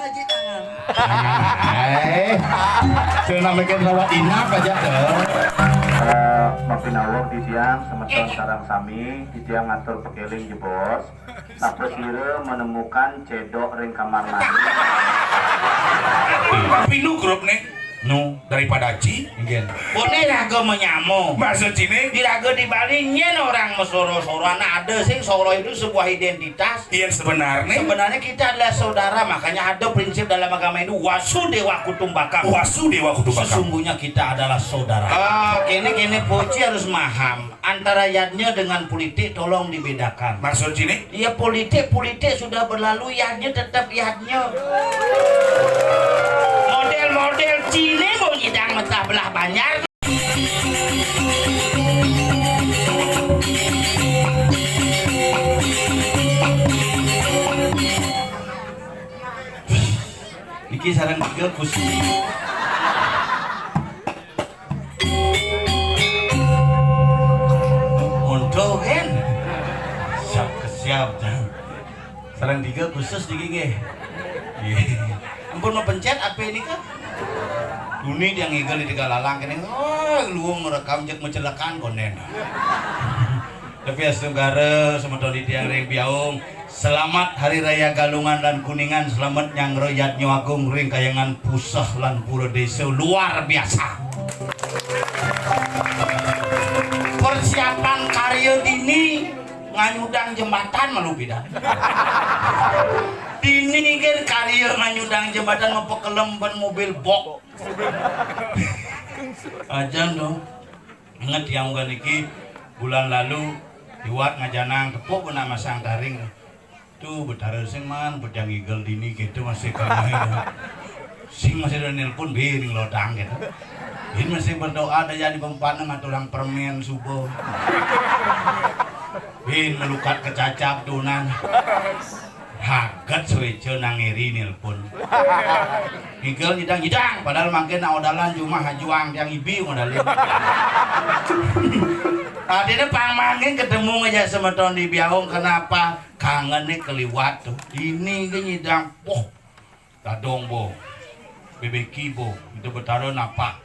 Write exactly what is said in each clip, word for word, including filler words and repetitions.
Haji tangan. Eh, cenah mikir lawat inap aja tuh. Eh, mapinaweg di tiang semeton sareng sami, di tiang ngatur pekeling jebos. Sapasira menemukan cedok ring kamar mandi. Pinuh grup nih. Nu daripada Ci, nggih. Boné raga menyamo. Maksud Ciné? Di raga di Bali nyén orang mesoro-soroan ada sing soro itu sebuah identitas. Yang sebenarnya? Sebenarnya kita adalah saudara, makanya ada prinsip dalam agama Hindu, Wasudewa Kutumbakam. Wasudewa Kutumbakam. Sesungguhnya kita adalah saudara. Ah. Ini, ini Poci harus maham. Antara yadnya dengan politik tolong dibedakan. Maksud Ciné? Ya, politik, politik sudah berlalu, yadnya tetap yadnya. Model-model Ciné mau nyidang mentah belah Banjar. Niki sareng tiga khusus. Monto kan? Siap ke siap, Jang. Sareng tiga khusus niki nggih. Nggih. Ampun mau pencet apa ini kan? Duni dia ngigel di tiga lalang kene. Oh, luwung rekam jek mencelekan konen. Tapi astungkara semeton di tiang ring biaung. Selamat Hari Raya Galungan dan Kuningan, selamat nyanggra yadnya agung ring kayangan puseh lan pura desa luar biasa. Persiapan karya dini nganyudang jembatan malu beda. Dini kan karya nganyudang jembatan mapakelem ban mobil box. Ajan dong. Inget yang bukan niki bulan lalu liwat ngajanang tepuk benak masang taring. Tuh, Betara sing man, pedang igel dini gitu masih kena itu. Sing masih ada nelpon, bin ngelodang gitu. Bin masih berdoa, ada jadi pempana ngatulang permen subuh. Bin melukat kecacap tunan. Haget sueca nang eri nelpon. Igel nyidang, nyidang, padahal mangkin nak odalan cuma hajuang tiang ibi ngodalin. Artinya pang mangkin ketemu aja semeton di biaung, kenapa? Kangen nih keliwat tuh. Ini ke nyidang, poh, dadong bo, bebeki bo, itu betara napa?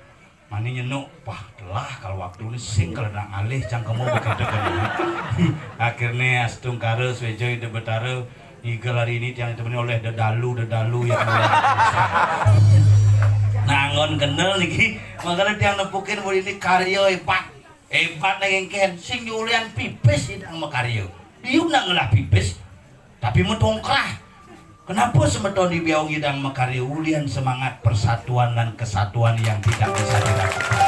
Mani nyenuk, wah telah kalau waktu ini sing kalau nak ngalih cangkemmu begitu kan. Akhirnya astungkara suejo itu betara ngigel hari ini tiang ditemani oleh dedalu, dedalu yang luar biasa. Nangon kenal niki, makanya tiang nepukin buat ini karya hebat. Hebat nang engken, sing nyulian pipis idang makarya. Dia nak ngelah pipis. Tapi metongkrah. Kenapa semeton di biaung idang makarya ulian semangat persatuan dan kesatuan yang tidak bisa diragukan.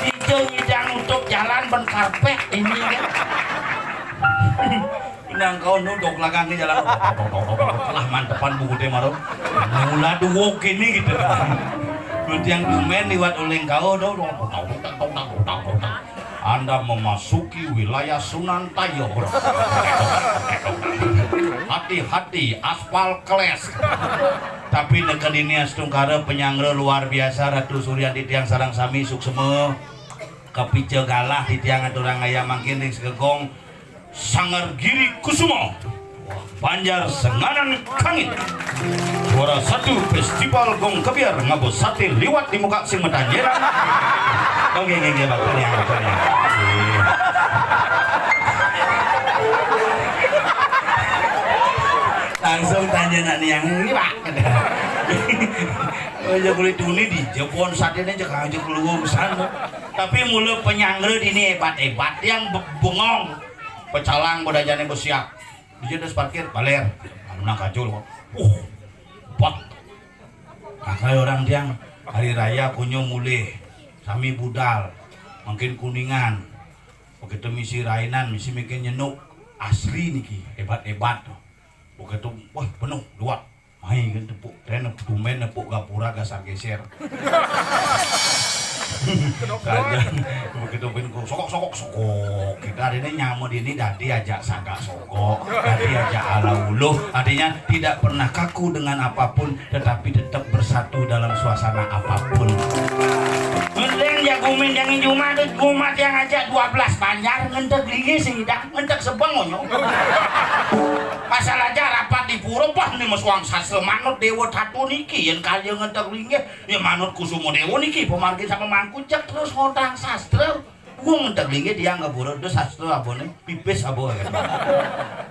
Ija nyidang nutup jalan ban karpet ini kan. Nang kau nudok lagang ke jalan. Telah mantepan buku tema tu. Mula dua kini gitu. Lu tiang tumen liwat uling kau tu. Anda memasuki wilayah Sunan Tayog. Hati-hati, aspal keles. Tapi neked ini astungkara penyanggra luar biasa, Ratu Suryanti tiang sareng sami suksema. Kapica galah titiang aturang ayam mangkin ring segegong Sanggar Giri Kusuma. Banjar Senganan Kangin. Juara satu Festival Gong Kebiar ngaba sate liwat di muka sing matanjeran. Oke, oke, oke, Pak Taniang, Pak Taniang. Iya. Langsung tanya nak niang ini, Pak. Oh, ya kulit tuni di Jepun sate ini cek aja keluar sana. Tapi mula penyanggra ini hebat-hebat yang be-, bengong. Pecalang bedajane besiak. Dia terus parkir, baler. Menang kacul. Uh, pak. Nah, kalau orang tiang hari raya kunyo mulih. Sami budal. Mungkin kuningan. Begitu misi rainan, misi mungkin nyenuk. Asli niki, hebat-hebat. Begitu, wah, penuh, luak. Mai kan tepuk, dan tumen nepuk gapura gasar geser. Kerajaan begitu pin sokok sokok sokok. Kita hari ini nyamu di ini dadi ajak sagak sokok, dadi ajak ala uluh. Artinya tidak pernah kaku dengan apapun, tetapi tetap bersatu dalam suasana apapun. Mending Ya gumin yang jumah tuh, jumah yang aja dua belas banjar, ngentek linggih sing idang, ngentek sebeng onyo. Asal aja rapat di pura, bah, ni mesuang sastra manut dewa tatu niki, yang kaya ngentek linggih, ya manut Kusuma Dewa niki, pemargin sama mangku, cek terus ngondang sastra. Wong ngentek linggih tiang ke pura, terus sastra apa nih? Pipis apa gitu.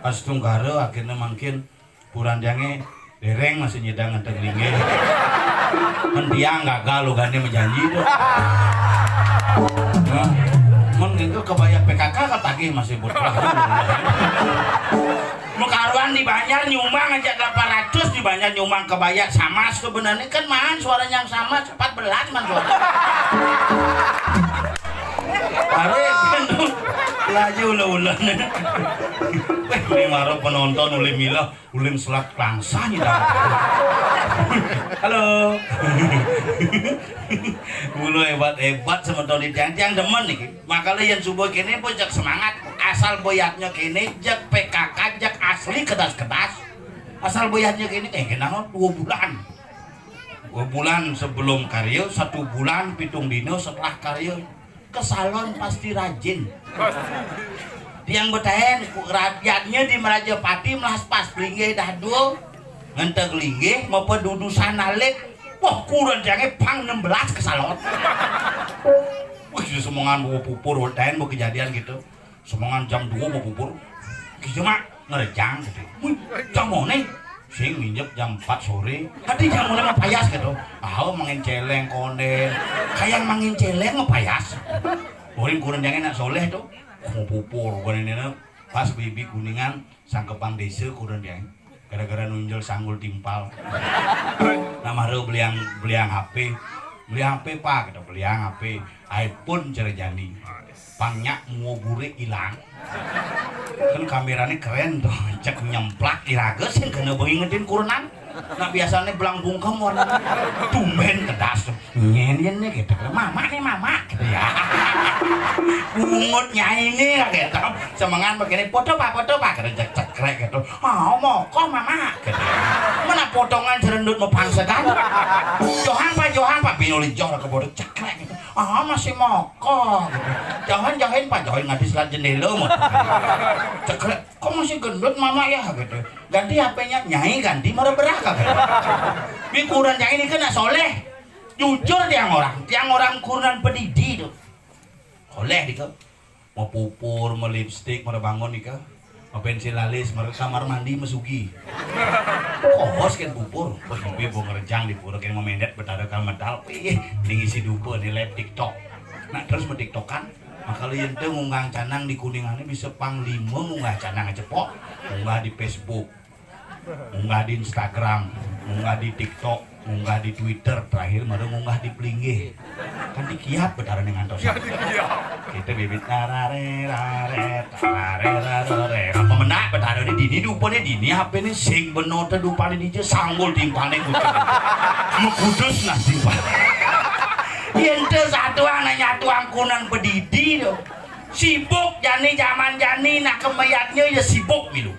Pas tunggara akhirnya mangkin Kuranjange dereng masih nyedang ngentek linggih. Kan tiang gagal lo gane menjanji tuh. Nah, men itu kebayar P K K katagih masih butuh. Mekaruan di Banjar nyumbang aja delapan ratus, di Banjar nyumbang kebayar sama sebenarnya kan man suaranya yang sama empat belas man suara. Are laju ulah-ulah. Weh, ini maro penonton ulih milah. Ulin selak langsanya dah. Halo. Mula hebat-hebat semeton di tiang-tiang demen nih. Makanya yang subuh kene pun jak semangat. Asal boyatnya kene jak P K K jak asli kedas-kedas. Asal boyatnya kene eh kenapa dua bulan. Dua bulan sebelum karya, satu bulan pitung dino setelah karya. Ke salon pasti rajin. Tiang betaen rakyatnya di Merajapati melas pas linggih dah dua ngentek linggih mau dudusan alit. Wah, kurang jange pang enam belas ke salon. Wih, semengan bawa pupur, betaen bawa kejadian gitu. Semengan jam dua mau pupur. Gitu mak ngerejang gitu. Wih, jam mana? Sing minjek jam empat sore. Hati jam mana mah payas gitu. Tahu mangin celeng konden. Kayak mangin celeng mah payas. Orang kurang jangan nak soleh tuh. Mau pupur bukan ini nak. Pas bibi kuningan sangkepang desa kurang dia. Gara-gara nunjul sanggul timpal. Nah, maro beliang beliang H P. Beliang H P pak gitu, beliang H P iPhone cerejani. Pangnya mua burik hilang. Kan kameranya keren tuh, cek nyemplak iraga sih kena bengi ngedin kurenan. Nah biasanya belang bungkem warna tumben kedas tuh. Nyen yen nih gitu, mama nih mama gitu ya. Bungut nyai nih gitu. Semengan begini foto pak foto pak gitu cek cekrek gitu. Oh moko mama gitu. Mana potongan serendut mau pangsegan. Johan pak Johan pak binuli jor ke bodoh cekrek gitu. Ah masih moko gitu. Johan Johin pak Johin ngadis lah jendela mau. Cekrek kok masih gendut mama ya gitu. Ganti H P-nya nyai ganti mara beraka gitu. Ini kurang nyai ini kena soleh. Jujur tiang orang, tiang orang kurnan pedidi tuh. Oleh dika. Mau pupur, mau lipstick, mau bangun nika. Mau pensil alis, mau kamar mandi, mau sugi. Kos kan pupur. Wah, ibu mau ngerejang di pura kan mau mendet betara kal medal. Wih, ini ngisi dupa nih live TikTok. Nah, terus mau TikTokan. Maka lu ente ngunggah canang di kuningannya bisa panglima ngunggah canang cepok. Ngunggah di Facebook. Munggah di Instagram, munggah di TikTok, munggah di Twitter, terakhir mara munggah di Plinggih. Kan dikiat betara ning ngantos. Ya dikiat. Kita bibit tarare rare tarare rare. Apa menak betara ini dini dupane dini H P ini sing beno te dupane dija sanggul timpane kucing. Mekudus nah timpane. Yen te satu anak nyatu angkunan pedidi to. Sibuk jani zaman jani nak kemayatnya ya sibuk milu.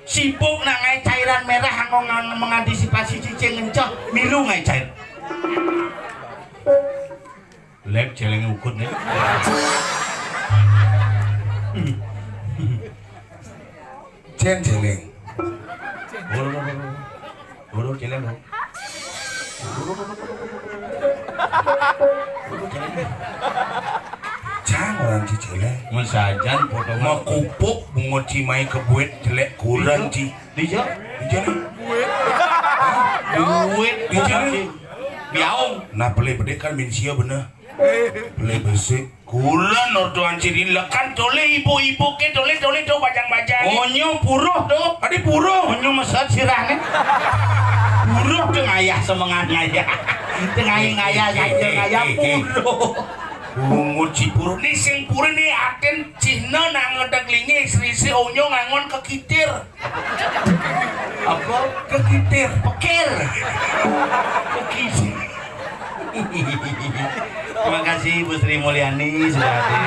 Sibuk nak ngai cairan merah anggo ngan-, mengantisipasi cicing ngenceh, milu ngai cair. Lep celeng ukut nih. Cen celeng. Buru, buru, buru. Buru celeng, buru. Cang orang ci celeng. Mesajan foto mah kupuk bungut ci mai kebuet jelek kurang ci. Dija? Dija nih. Buet. Dija nih. Biaung. Nah, pele bedek kan min sia bener. Pele besik. Kulan ordoan ciri lekan tole ibu-ibu ke tole tole to bajang-bajang. Onyo puruh to. Adi puruh. Onyo mesat sirahnya. Puruh ke ngayah semengan ngayah. Tengah ngayah ngayah ngayah puruh. Bungut ci puruh ni sing puruh ni aten Cina nang ngedeglingnya istri si onyo ngangon kekitir. Apa? Kekitir. Pekir. Pekir. Terima kasih Ibu Sri Mulyani sudah hadir.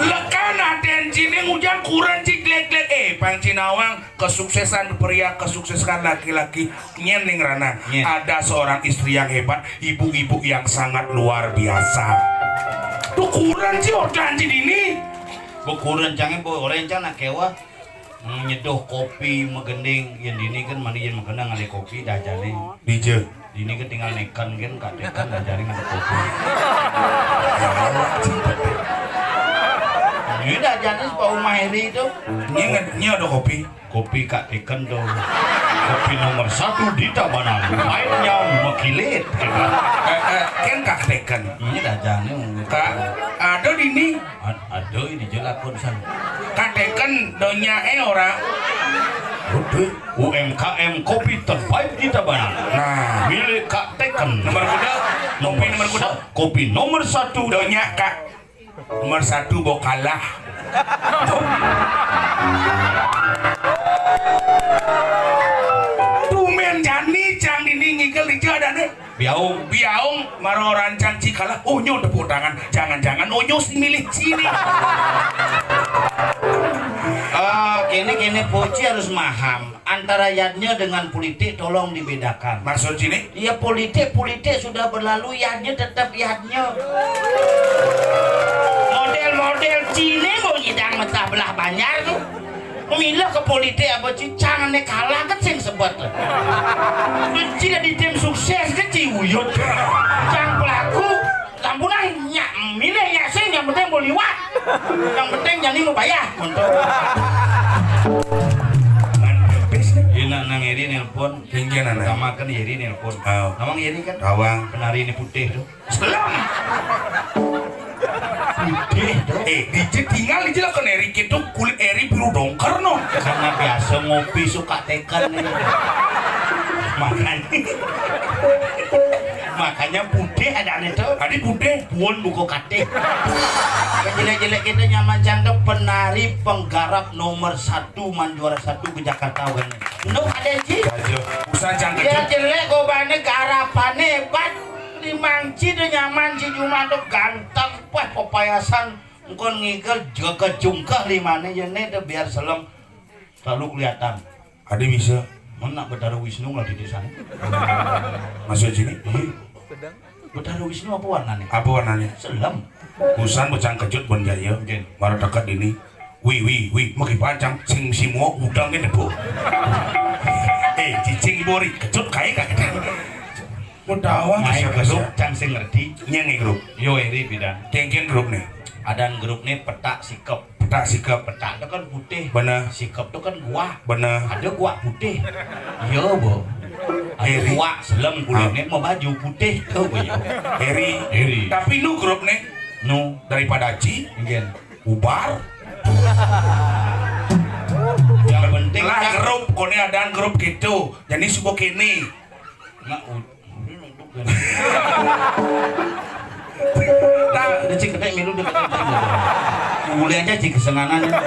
Lekan aden sini ngujang kuran ci glek-glek Eh, pang ci nawang, kesuksesan pria, kesuksesan laki-laki, nyén ning ranah. Nyén. Ada seorang istri yang hebat, ibu-ibu yang sangat luar biasa. Tuh kurang ci odan ci dini. Bo kurang cangé bo orén cang nak kéweh. Nyeduh kopi magending, yén dini kan mani yén magending ada kopi dah jani. Dija. Dini kan tinggal neken kan, Kak Teken dah jani ada kopi. Ini dah jani sebuah rumah ini itu. Ini nge-, ini ada kopi. Kopi Kak Teken tuh. Kopi nomor satu di Tabanan. Mainnya makilit. Eh, eh, kan Kak Teken. Ini dah jani. Kak, ada dini. Ad-, ada ini jelakon san. Kak Teken donyaé ora. Udah. U M K M kopi terbaik di Tabanan. Nah. Milik Kak Teken. Nomor kuda. Kopi nomor kuda. Sa-, kopi nomor satu. Donya Kak. Nomor satu bo kalah. Tumén jani cang dini ngigel dija adané. Biaung. Biaung, mara rancang ci kalah. Oh, nyo tepuk tangan. Jangan-jangan oh, nyo sing milih ci nih. Eh, ini, ini, Puci harus maham. Antara yadnya dengan politik tolong dibedakan. Maksud ci nih? Ya, politik, politik sudah berlalu, yadnya tetap yadnya. Model-model ci nih mau nyidang mentah belah banjar tuh. Milih ke politik apa ci, cang ané kalah kan sing sebet. Ci di tim sukses kan ci uyut. Cang pelaku, lampunan nyak milih nyak sing, yang penting mau liwat. Yang penting jani mau bayar. Enak nang Eri nelpon. Tinggi anak. Pertama kan Eri nelpon. Oh. Nawang Eri kan? Nawang. Penari ini putih tuh. Belum. Putih tuh. Eh, dija tinggal dija lah kan Eri gitu, kulit Eri biru dongker no. Karena biasa ngopi suka teken nih. Makanya, makanya putih ada nih tuh. Tadi putih. Puun buku katih. Jelek-jelek kita nyaman cangkem penari penggarap nomor satu, man juara satu ke Jakarta, wéh. Nduk ada ji. Aja. Usah cangkem. Ya jelek gobané garapané hebat. Limang ci tuh nyaman, ci Juma tuh ganteng, wah, pepayasan. Engkon ngigel jaga jungkah limané, yéné tuh biar selem selalu kelihatan. Adi bisa. Mana Betara Wisnu lah di desa. Maksud sini? Iya. Betara Wisnu apa warnanya? Apa warnanya? Selem. Usan bocang kejut bon jaya. Mara dekat ini. Wi, wi, wi, magi pancang sing simo udang ini, Bu. Eh, cicing bori kejut kayak gak kita. Mau tahu. Main grup, cang sing ngerti. Nyeng grup. Yo, Eri bidang. Kengken grup nih. Adan grup nih petak sikep. Petak sikep. Petak itu kan putih. Bener. Sikep itu kan guak. Bener. Ada guak putih. Iya, Bu. Ada guak selem kulitnya mau baju putih tuh, Bu, ya. Eri. Eri. Tapi nu grup nih. Nu. Daripada Ci. Mungkin. Bubar. Yang penting lah kan grup, kone ada grup gitu. Jadi subuh kini. Nak. Nah, udah cik ketek milu deh. Boleh aja cik kesenangan ya.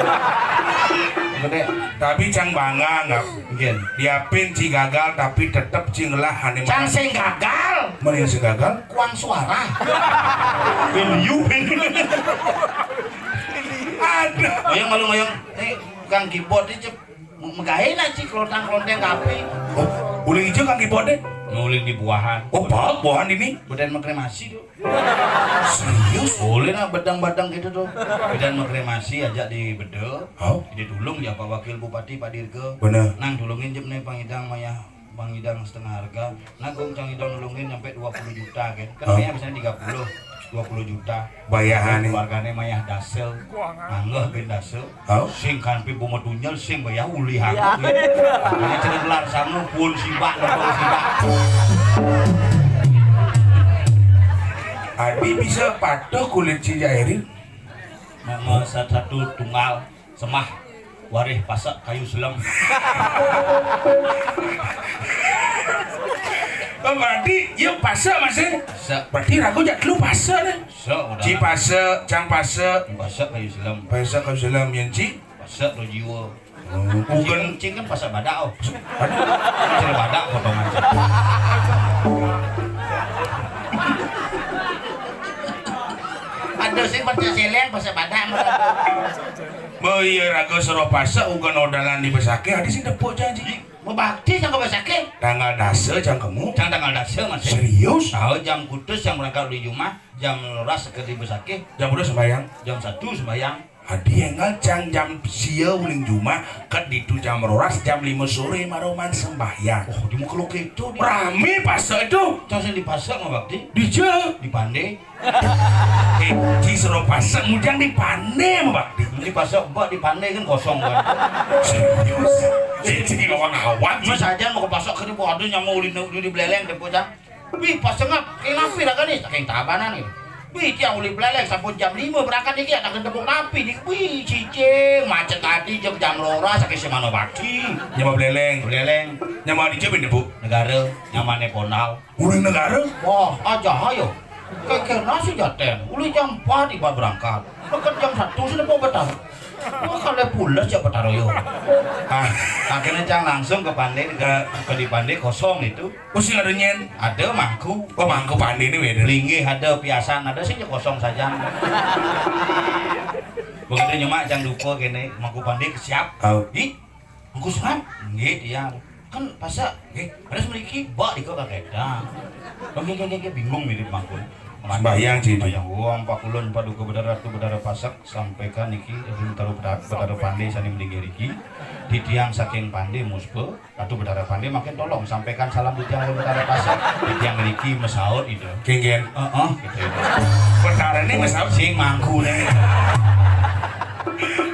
Ketek. Tapi cang bangga nggak? Mungkin. Diapin ci gagal tapi tetep ci ngelah ane. Cang sing gagal. Mana yang sing gagal? Kuang suara. Aduh. Ngoyong malu ngoyong. Eh, kang keyboard ini cep. Megawe lah ci kelontang-kelonteng kape. Oh, uling ijo kang keyboard deh. Nuling di buahan. Oh, pak buahan ini. Badan mengkremasi tuh. Serius? Boleh lah bedang-bedang gitu tuh. Badan mengkremasi aja di bedeng. Oh. Di tulung ya Pak Wakil Bupati Pak Dirga. Bener. Nang tulungin jep nih pangidang mayah. Bang Idang setengah harga. Nah, Gung Cang Idang nulungin nyampe dua puluh juta kan. Kan biasanya tiga puluh, dua puluh juta. Bayahan nih. Keluargane mayah dasel. Nganggeh ben dasel. Sing kan pi bunga tunyel sing bayah ulih aku. Makanya cenah gelar sangu pun sibak lobang sibak. Adi bisa patuh kulit si Jairil. Nama satu tunggal. Semah warih pasak kayu selem. Oh, berarti ya pasak masih. Pasak. Berarti ragu jak lu pasak nih. Pasak udah. Ci pasak, cang pasak. Pasak kayu selem. Pasak kayu selem yang ci. Pasak lo jiwa. Bukan cing kan pasak badak oh. Cil badak potongan. Ada sih pasak seleng pasak badak. Oh iya, raga sero pasek uga nodalan di Besakih, adi sing tepuk janji. Mabakti cang ka Besakih. Tanggal dasa cang kemu. Cang tanggal dasa masih. Serius? Tahu jam kutus cang berangkat uli jumah, jam roras ka di Besakih. Jam berapa sembahyang? Jam satu sembahyang. Adi enggal cang jam sia uling jumah, ka ditu jam roras, jam lima sore maroman sembahyang. Oh, di muka lo keto di. Rame pasek itu. Cang sing di pasek mabakti. Dija. Di Pande. Eh, di sero pasek mujang di Pande mabakti. Di pasek bak di Pande kan kosong kan. Serius? Jadi ngawang-ngawang. Mas aja mau ke pasek kene, waduh, nyama uli, uli beleleng deh bocah. Wih, pas sengap, kayak napi raga nih, saking tabanan gitu. Wih, tiang uli beleleng sampun jam lima berangkat niki, ada tepuk napi nih. Wih, cicing, macet tadi jam jam roras, saking semano pagi. Nyama beleleng. Beleleng. Nyama di Jabin, Bu? Negara, nyamane Pondal. Uling negara? Wah, aja ayo. Kayak nasi jaten. Uli jam empat tiba berangkat. Deket jam satu sudah mau betar. Wah, kalau pulas ya betar yo. Ah, akhirnya cang langsung ke Pande, ke, ke di Pande kosong itu. Oh, sing ada nyen. Ada mangku. Oh, mangku Pande ini beda. Linggih ada, piasan ada, sing kosong saja. Begitu nyemak cang dupa kene, mangku Pande siap. Oh. Ih, Mangku Sunan? Nggih, tiang. Kan pasek, nggih. Ada semriki, bak dika kagetan. Oh, nggih, nggih, nggih, bingung mirip mangkun. Sembahyang, Ci. Sembahyang. Wong pakulun paduka Betara Ratu Betara Pasek sampaikan niki, Betara, Betara Pande sane mlinggih riki. Titiang saking Pande Muspa, Ratu Betara Pande makin tolong sampaikan salam titiang Ratu Betara Pasek. Titiang niki masaut ida. Kengken. Heeh, gitu. Betara ini masaut. Sing mangku ne.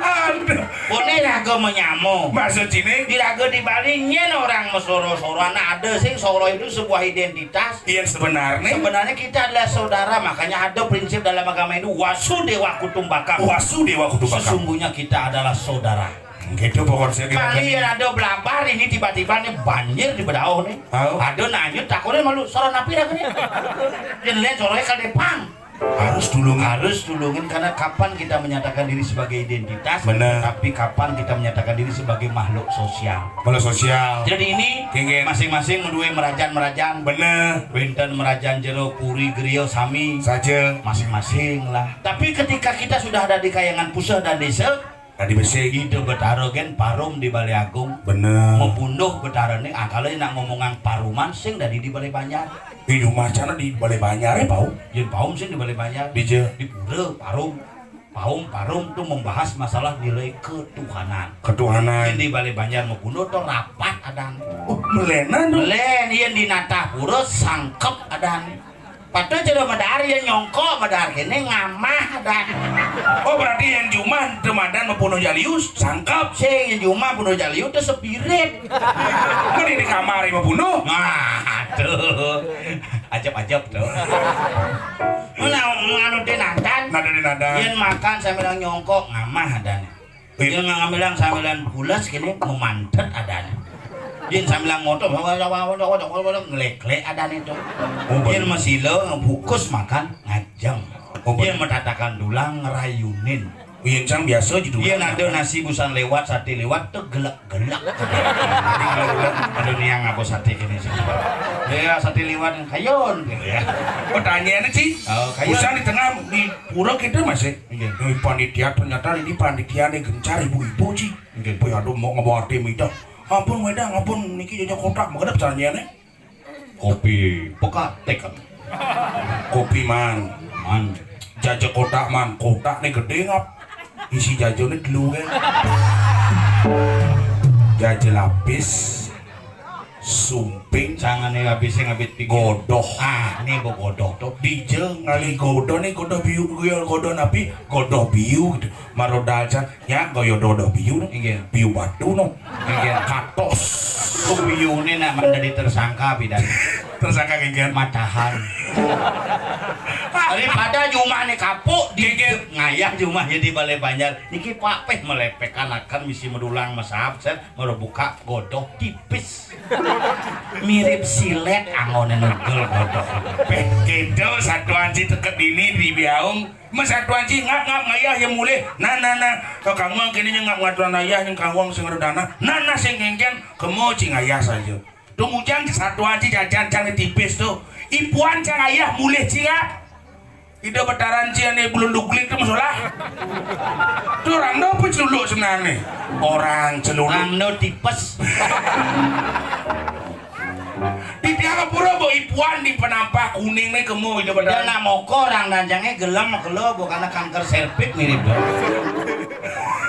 Aduh. Pone raga menyamo. Maksud sini? Di raga di Bali nyen orang mesoro-soro, anak ada sing soro itu sebuah identitas. Yang sebenarnya? Sebenarnya kita adalah saudara, makanya ada prinsip dalam agama Hindu, Wasudewa Kutumbakam. Wasudewa Kutumbakam. Sesungguhnya kita adalah saudara. Gitu pokoknya. Kali yang ada belabar ini tiba-tiba nih banjir di Bedauh nih. Tahu? Ada nanya takonin malu, soro napi raga nih? Dia lihat soronya ke depan. Harus tulungin. Harus tulungin, karena kapan kita menyatakan diri sebagai identitas, bener, tapi kapan kita menyatakan diri sebagai makhluk sosial. Makhluk sosial. Jadi ini kengken. Masing-masing menduwe merajan-merajan. Bener. Wenten merajan jero puri griya sami. Saja. Masing-masing lah. Tapi ketika kita sudah ada di kayangan puseh dan desa, tadi besi. Ida Betara gen parum di Balai Agung. Bener. Membunuh Betara ni, ah, kalau nak ngomongan paruman sing dari di Balai Banjar. Di rumah sana di Balai Banjar, eh, Pau? Yen paum sing di Balai Banjar. Dija. Di pura parum. Paum parum tu membahas masalah nilai ketuhanan. Ketuhanan. Yen di Balai Banjar Mekundo tu rapat adan. Oh, melenan tu. Melen, yen di Natah Pura sangkep adan. Patut jero medar yen nyongkok medar kene ngamah adan. Oh, berarti yang jumah temadan membunuh Jalius, sangkep. Sing yen jumah bunuh Jalius tu spirit. Mending di kamar mau bunuh. Nah, aduh. Ajab-ajab tu. Mana nganu di nadan? Nada di nadan. Yen makan sambil nyongkok ngamah adan. Yen ngambilang sambilan pulas kene memantet adan. Yen sambilang ngotot ngeleklek adan itu. Oh, yen masila ngebukus makan ngajeng. Oh, yen matatakan tulang ngerayunin. Yen sang biasa gitu. Yen ada nasi busan lewat, sate lewat tu gelek-gelek. Ada niang apa sate kene sih? Ya, sate lewat kayun gitu ya. Pertanyaannya sih, oh, kayun. Busan di tengah di pura kita masih. Nggih. Ini panitia, ternyata ini panitia nih gencar ibu-ibu, Ci. Nggih. Boy, aduh, mau ngebawa tim itu. Ampun, wedang, ampun, niki jajan kotak, menghadap caranya nih. Kopi pekat, teken. Kopi, man. Man. Jajan kotak, man. Kotak nih gede ngap. Isi jajan nih dulu kan. Jajan lapis. Sumping. Cangane habis sing habis pikir. Godoh. Ah, ini bo godoh tuh. Dija ngali godoh nih, godoh biu, godoh napi, godoh biu gitu. Marodal can, ya goyo dodoh biu no. Inggih. Biu batu no. Inggih. Katos. Oh, biu ini nak menjadi tersangka bidan. Tersangka kengken. Matahan. Daripada jumah nih kapuk di ngayah jumah jadi Balai Banjar. Niki Pak peh melepekan akan misi medulang mesap set merebuka godoh tipis. Mirip silet angone nugel godoh. Peh, gitu satuan si teket dini di biaung. Mas satuan si ngap-ngap ngayah yang mulih. Nah, nah, nah. Kangwang kini ngap ngaturan ayah yang kangwang sing ada dana. Nah, nah, sing kengken kemo si ngayah saja. Tumujang satuan si jajan cang tipis tuh. Ipuan cang ayah mulih si ngap. Ida betaran ciané belunduk glik tu masalah. Tu orang no apa celuluk sebenarnya? Orang celuluk. Orang no tipes. Di tiang pura bo ipuan di penampah kuning né kemo ida betaran. Ida nak moko orang danjangnya gelem kelo bo karena kanker serviks mirip do.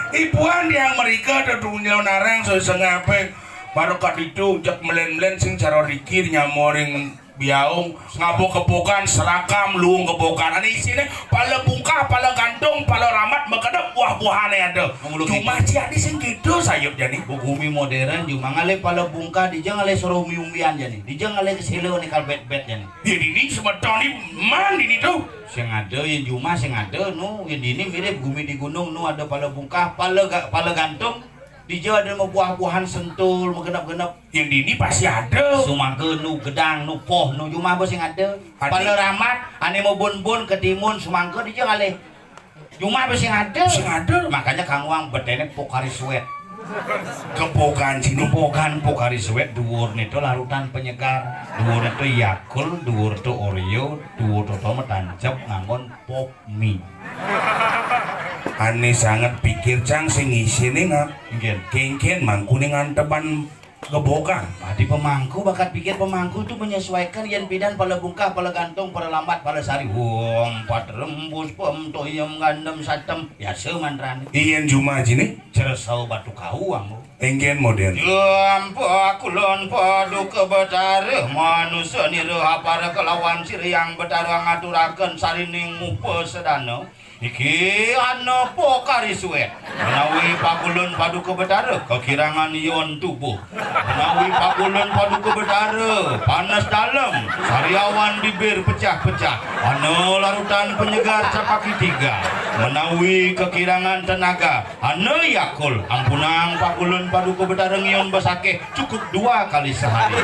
Ipuan di Amerika tu dunia narang so sengapé. Baru kat itu jak melen-melen sing cara rikir nyamoring biaung, ngabo kebokan, serakam, luung kebokan. Ané isiné pala bungkah, pala gantung, pala ramat, makedep buah-buahané ada. Ngulu cuma gitu. Ciané sing gitu sayup jani. Bu gumi modern, cuma ngalih pala bungkah, dija ngalih suruh umbi-umbian jani. Dija ngalih kesila ni kalbet-bet jani. Ya dini semeton ni man dini tu. Sing ada, yang cuma sing ada, nu, yang dini mirip gumi di gunung, nu ada pala bungkah, pala ga, pala gantung. Dija ada mabuah-buahan sentul, magenep-genep. Yang dini pasti ada. Sumangga nu gedang, nu poh, nu jumah apa sing ada. Ati- Pala ramat, ané mabun-bun ketimun, sumangga dija ngalih. Jumah apa sing ada. Sing ada. Makanya kang wang beténé Pocari Sweat. Kebokan sini. Kebokan Pocari Sweat, duur néto larutan penyegar. Duur néto Yakult, duur to Oreo, duur to tancep nganggon pop mie. Ané sanget pikir cang sing isiné ngap. Nggih. Kéngkén mangkuné ngantepan gebokan. Adi pemangku bakat pikir pemangku tu menyesuaikan yén pidan pala bungkah, pala gantung, pala lambat, pala sari. Wong empat rembus pem toyem gandem satem biasa mantrané. Iyén jumah jini. Ceresau batu kawang. Énggén modern. Jam pakulon paduka Betara manusa nira apara kelawan siriang Betara ngaturaken sarining mupa sedana. Iki ana Pocari Sweat. Menawi pakulon paduka Betara kekirangan ion tubuh. Menawi pakulon paduka Betara panas dalem, sariawan bibir pecah-pecah. Ana larutan penyegar capaki tiga. Menawi kekirangan tenaga, Ana Yakult, ampunang pakulun paduka Betara ngion besakeh cukup dua kali sehari.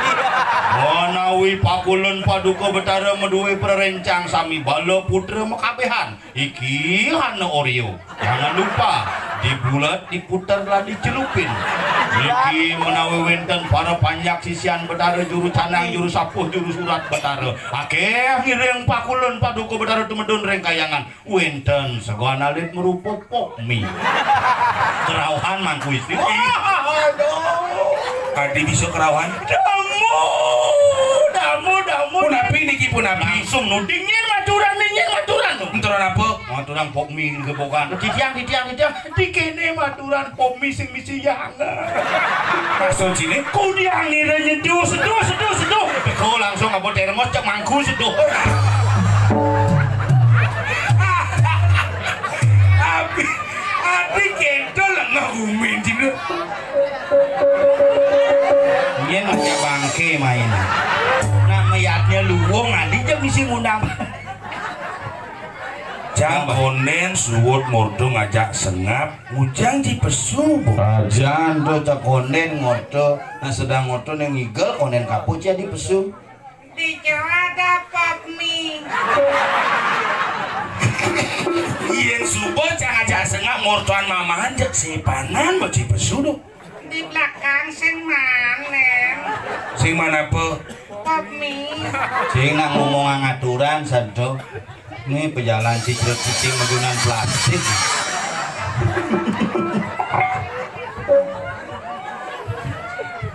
Menawi pakulun paduka Betara madué prerencang sami bala putra makabehan. Iki ana Oreo. Jangan lupa, dibulet, diputer, lan dicelupin. Niki menawi wénten para panjak sisian Betara juru canang, juru sapuh, juru surat Betara. Akéh ngiring pakulun paduka Betara tumedun ring kahyangan. Wénten sagan alit marupa pop mie. Kerauhan mangku istri. Aduh. Adi bisa kerauhan? Damu, damu, damu. Punapi niki punapi? Langsung nu dingin maturan, dingin maturan nu. Maturan apa? Maturan pop mie gepokan. Titiang, titiang, titiang. Di kéné maturan pop mie sing misi yang. Maksud sini? Kudiang nira nyeduh, seduh, seduh, seduh. Teko langsung apa termos cek mangku seduh. Abi, abi kéto lengah umin dina. Yén ngajak bangké main. Nak mayatnya luwung, adi jam misi ngundang. Cang kondén suud ngorta ngajak sengap, ngujang ji pesu, Bu. Ajan to cang kondén ngorta, nah sedang ngorta né ngigel kondén kapo ci adi pesu. Dija ada pop mie. Yén suba cang ngajak sengap ngortaan mamahan jak sepanan ba ci pesu, Du. Di belakang sing manen. Sing mana apa? Pop mie. Sing nak ngomong ngaturan santo. Nih pejalan cicrut cicing majunan plastik.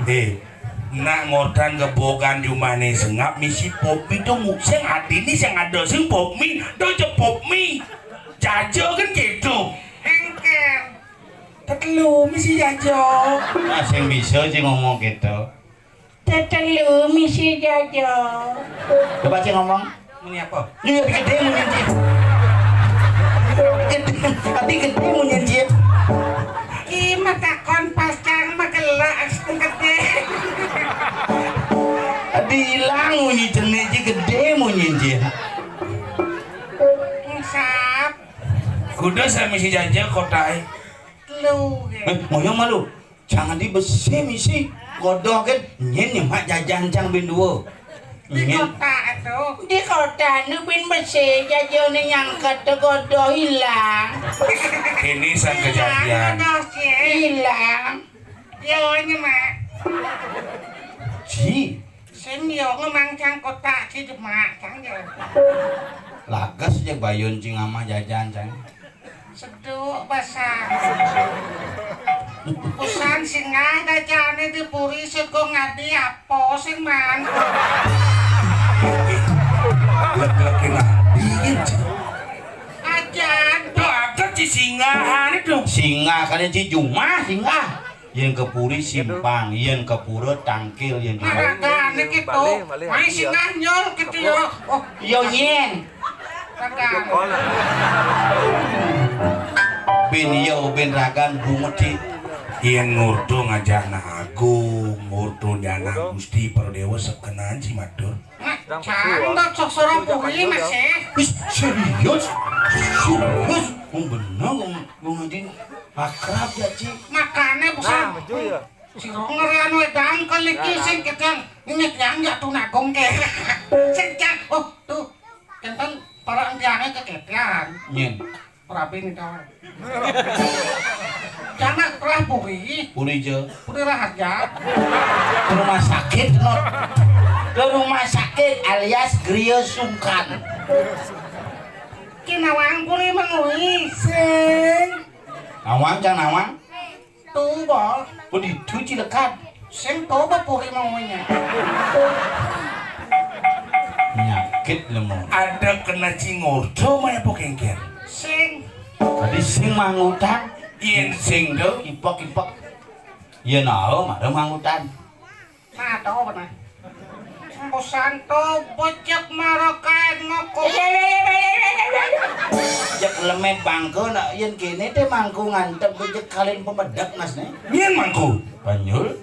Eh, nak ngortan gebogan di umahné sengap misi pop mie to mu-, sing adi ni sing ada sing pop mie to je pop mie. Jaja kan gitu. Engker. Tetelu misi jaja. Nah, sing bisa sing ngomong gitu. Tetelu misi jaja. Coba sing ngomong. Muni apa? Iya, gedé muni, Cip. Gedé, tapi gedé muni, Cip. Ki matakon pas cang magelak gedé. Adi ilang muni cené, Cip, gedé muni, Cip. Ngusap. Kuda sami si jaja kotai. Lu. Eh, ngoyong malu. Jangan di besi misi. Godoh kan, nyén nyemak jajan cang bin dua. Di kota itu. Di kota nu bin besi jajané nyangket godoh ilang. Ini sang kejadian. Ilang, Cik. Ilang. Yo, nyemak. Ci. Sing yo ngomong cang kota ci demak cang yo. Lagas ja bayun cing amah jajan, cang. Seduk basa. Usan singgah da jani di puri sego ngadi apa sing man. Lek-lek ngadi, cing. Ajan. Tuh, ada ci singgah, anu tuh. Singgah, kada ci jumah, singgah. Yén ka puri simpang, yén ka pura tangkil, yén ka... Nah, ragané kitu. Mai singgah nyul kitu ya. Oh, iya, nyén. Ragan. Bin iya, bin ragan bungut, Ci. Yén ngurdu ngajak Anak Agung, ngurdu nyanak Gusti Pradewa sekenaan, Ci, matur. Nah, cang, sok sorong puri masih. Wis, serius? Serius? Wong bener, wong, wong ngadin akrab ya, Ci. Makané busan. Nah, betul ya. Sira ngerian wedang keliki sing kedang. Ini tiang ya Anak Agung ké. Sing cang, oh, tuh. Kénten para tiangé kekétian. Nyén. Rabi nih, kawan. Janak telah puri. Puri ja. Puri raharja. Ke rumah sakit, Nur. Ke rumah sakit alias Griya Sungkan. Ki nawang puri mangui. Sing. Nawang, cang nawang. Tuh, Bos. Oh, ditu, Ci, lekad. Sing tuh, Bos, puri manguinya. Nyakit lemu. Ada kena cingurdo, maya po kéngkén. Sing. Tadi sing manggutan. Yén sing tuh. Ipek-ipek. Yén ao, mara manggutan. Nah, to bener. Busan to becek mara kaén ngoko. Cek lemé bangku, nak yén kéné té mangku ngantep becek kalin pemedek, Mas, né. Nyén mangku? Panyul.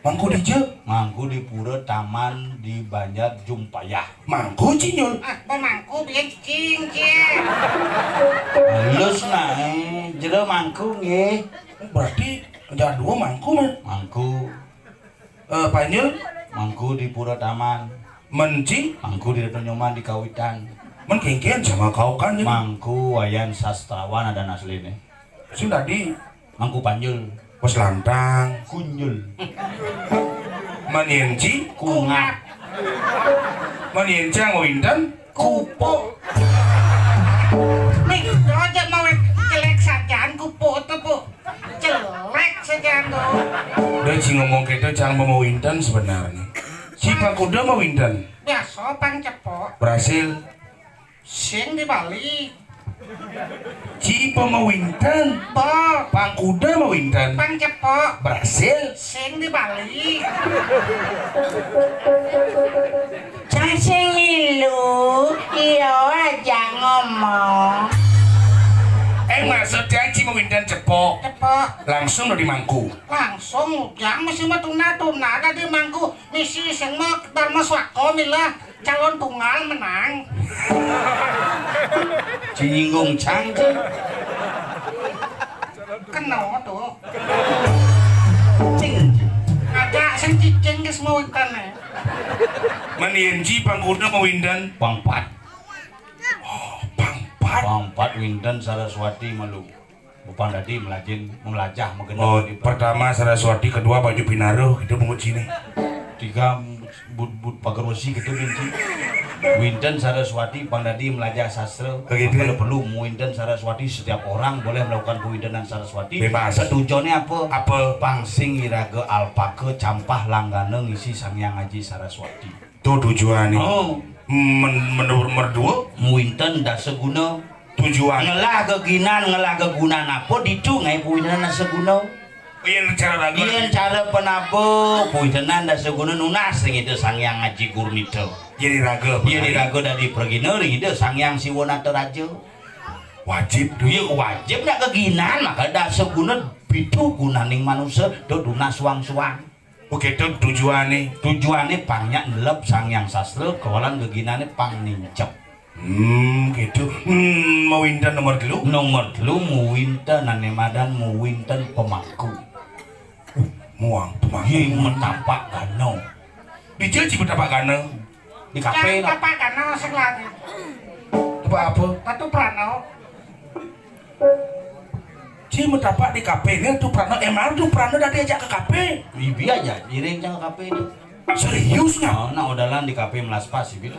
Mangku dija? Mangku di pura taman di Banjar Jumpayah. Mangku, Ci, nyul. Ah, pemangku biyen cicing, Ci. Halus, nah, eh. Jero mangku nggih. Berarti ada dua mangku, Man. Mangku. Eh, Panyul? Mangku di Pura Taman. Men, Ci? Mangku di Ratu Nyoman di Kawitan. Men kéngkén sama kau kan, Ci? Mangku Wayan Sastrawan ada asliné. Sing tadi? Mangku Panyul. Wes lantang. Kunyul. Men yén, Ci? Kungap. Men yén, Cang, winten? Kupuk. Nih, aja mau celék sajaan kupuk tuh, Bu. Celék sajaan tuh. Udah, Ci, ngomong kéto, Cang, mau winten sebenarnya. Ci, pang kuda mau winten? Biasa, pang cepok. Berhasil. Sing di Bali. Ci, pang mau winten? Bol. Pang kuda mau winten? Pang cepok. Berhasil. Sing di Bali. Cang sing milu, iya aja ngomong. Eh, maksud Cang, Ci, mau winten cepok? Cepok. Langsung dari mangku. Langsung, Cang, mesti mah tuna-tuna ada di mangku. Misi sing mah Dharma Swako, milah. Calon tunggal menang. Ci nyinggung, Cang, Ci. Kena tuh. Cing. Ada sing cicing geus mau ikan, eh. Men yén, Ci, pang kuda mau winten? Pang pat. Oh, pang pat. Pang pat winten Saraswati malu. Bupan tadi melajin, melajah, menggenep. Oh, di pertama Saraswati, kedua Baju Pinaruh, itu pungut sini. Tiga, but, but pagar wesi gitu, Binti. Winten Saraswati, pang tadi melajah sastra. Begitu. Maka perlu winten Saraswati, setiap orang boleh melakukan pewintenan Saraswati. Bebas. Ketujuannya apa? Apa? Pang sing iraga alpaka, campah langgana ngisi Sang Hyang Aji Saraswati. Tuh tujuannya. Oh. Men-, menurut merdua? Muinten dasa guna. Tujuan. Ngelah geginan, ngelah gegunan apa ditu ngai puintenan dasa guna. Yén cara raga. Yén cara penaba, puintenan dasa guna nunas ring Ida Sang Hyang Aji Gurnita. Yén iraga. Yén iraga dadi pragina ring Ida Sang Hyang Siwa Nataraja. Wajib. Iya, wajib nak geginan, maka dasa guna pitu gunaning manusa, do tunas suang-suang. Oké, to tujuané. Tujuané pang nyak neleb Sang Hyang Sastra, kawalan geginané pang nincep. Hmm, gitu. Hmm, mawinten nomor telu? Nomor telu, mawinten ané madan mawinten pemangku. Uh, muang pemangku. Yé, metapak gana. Dija ci metapak gana? Di kafe. Jangan no. Tapak gana, sing lagi. Tapak apa? Tatu prano. Ci metapak di kafe né, Tuh Prana, emang Tuh Prana dadi ajak ka kafe? Ibi aja, iring cang ka kafe né. Serius, nya? Oh, nah, odalan di kafe melas pas, gitu.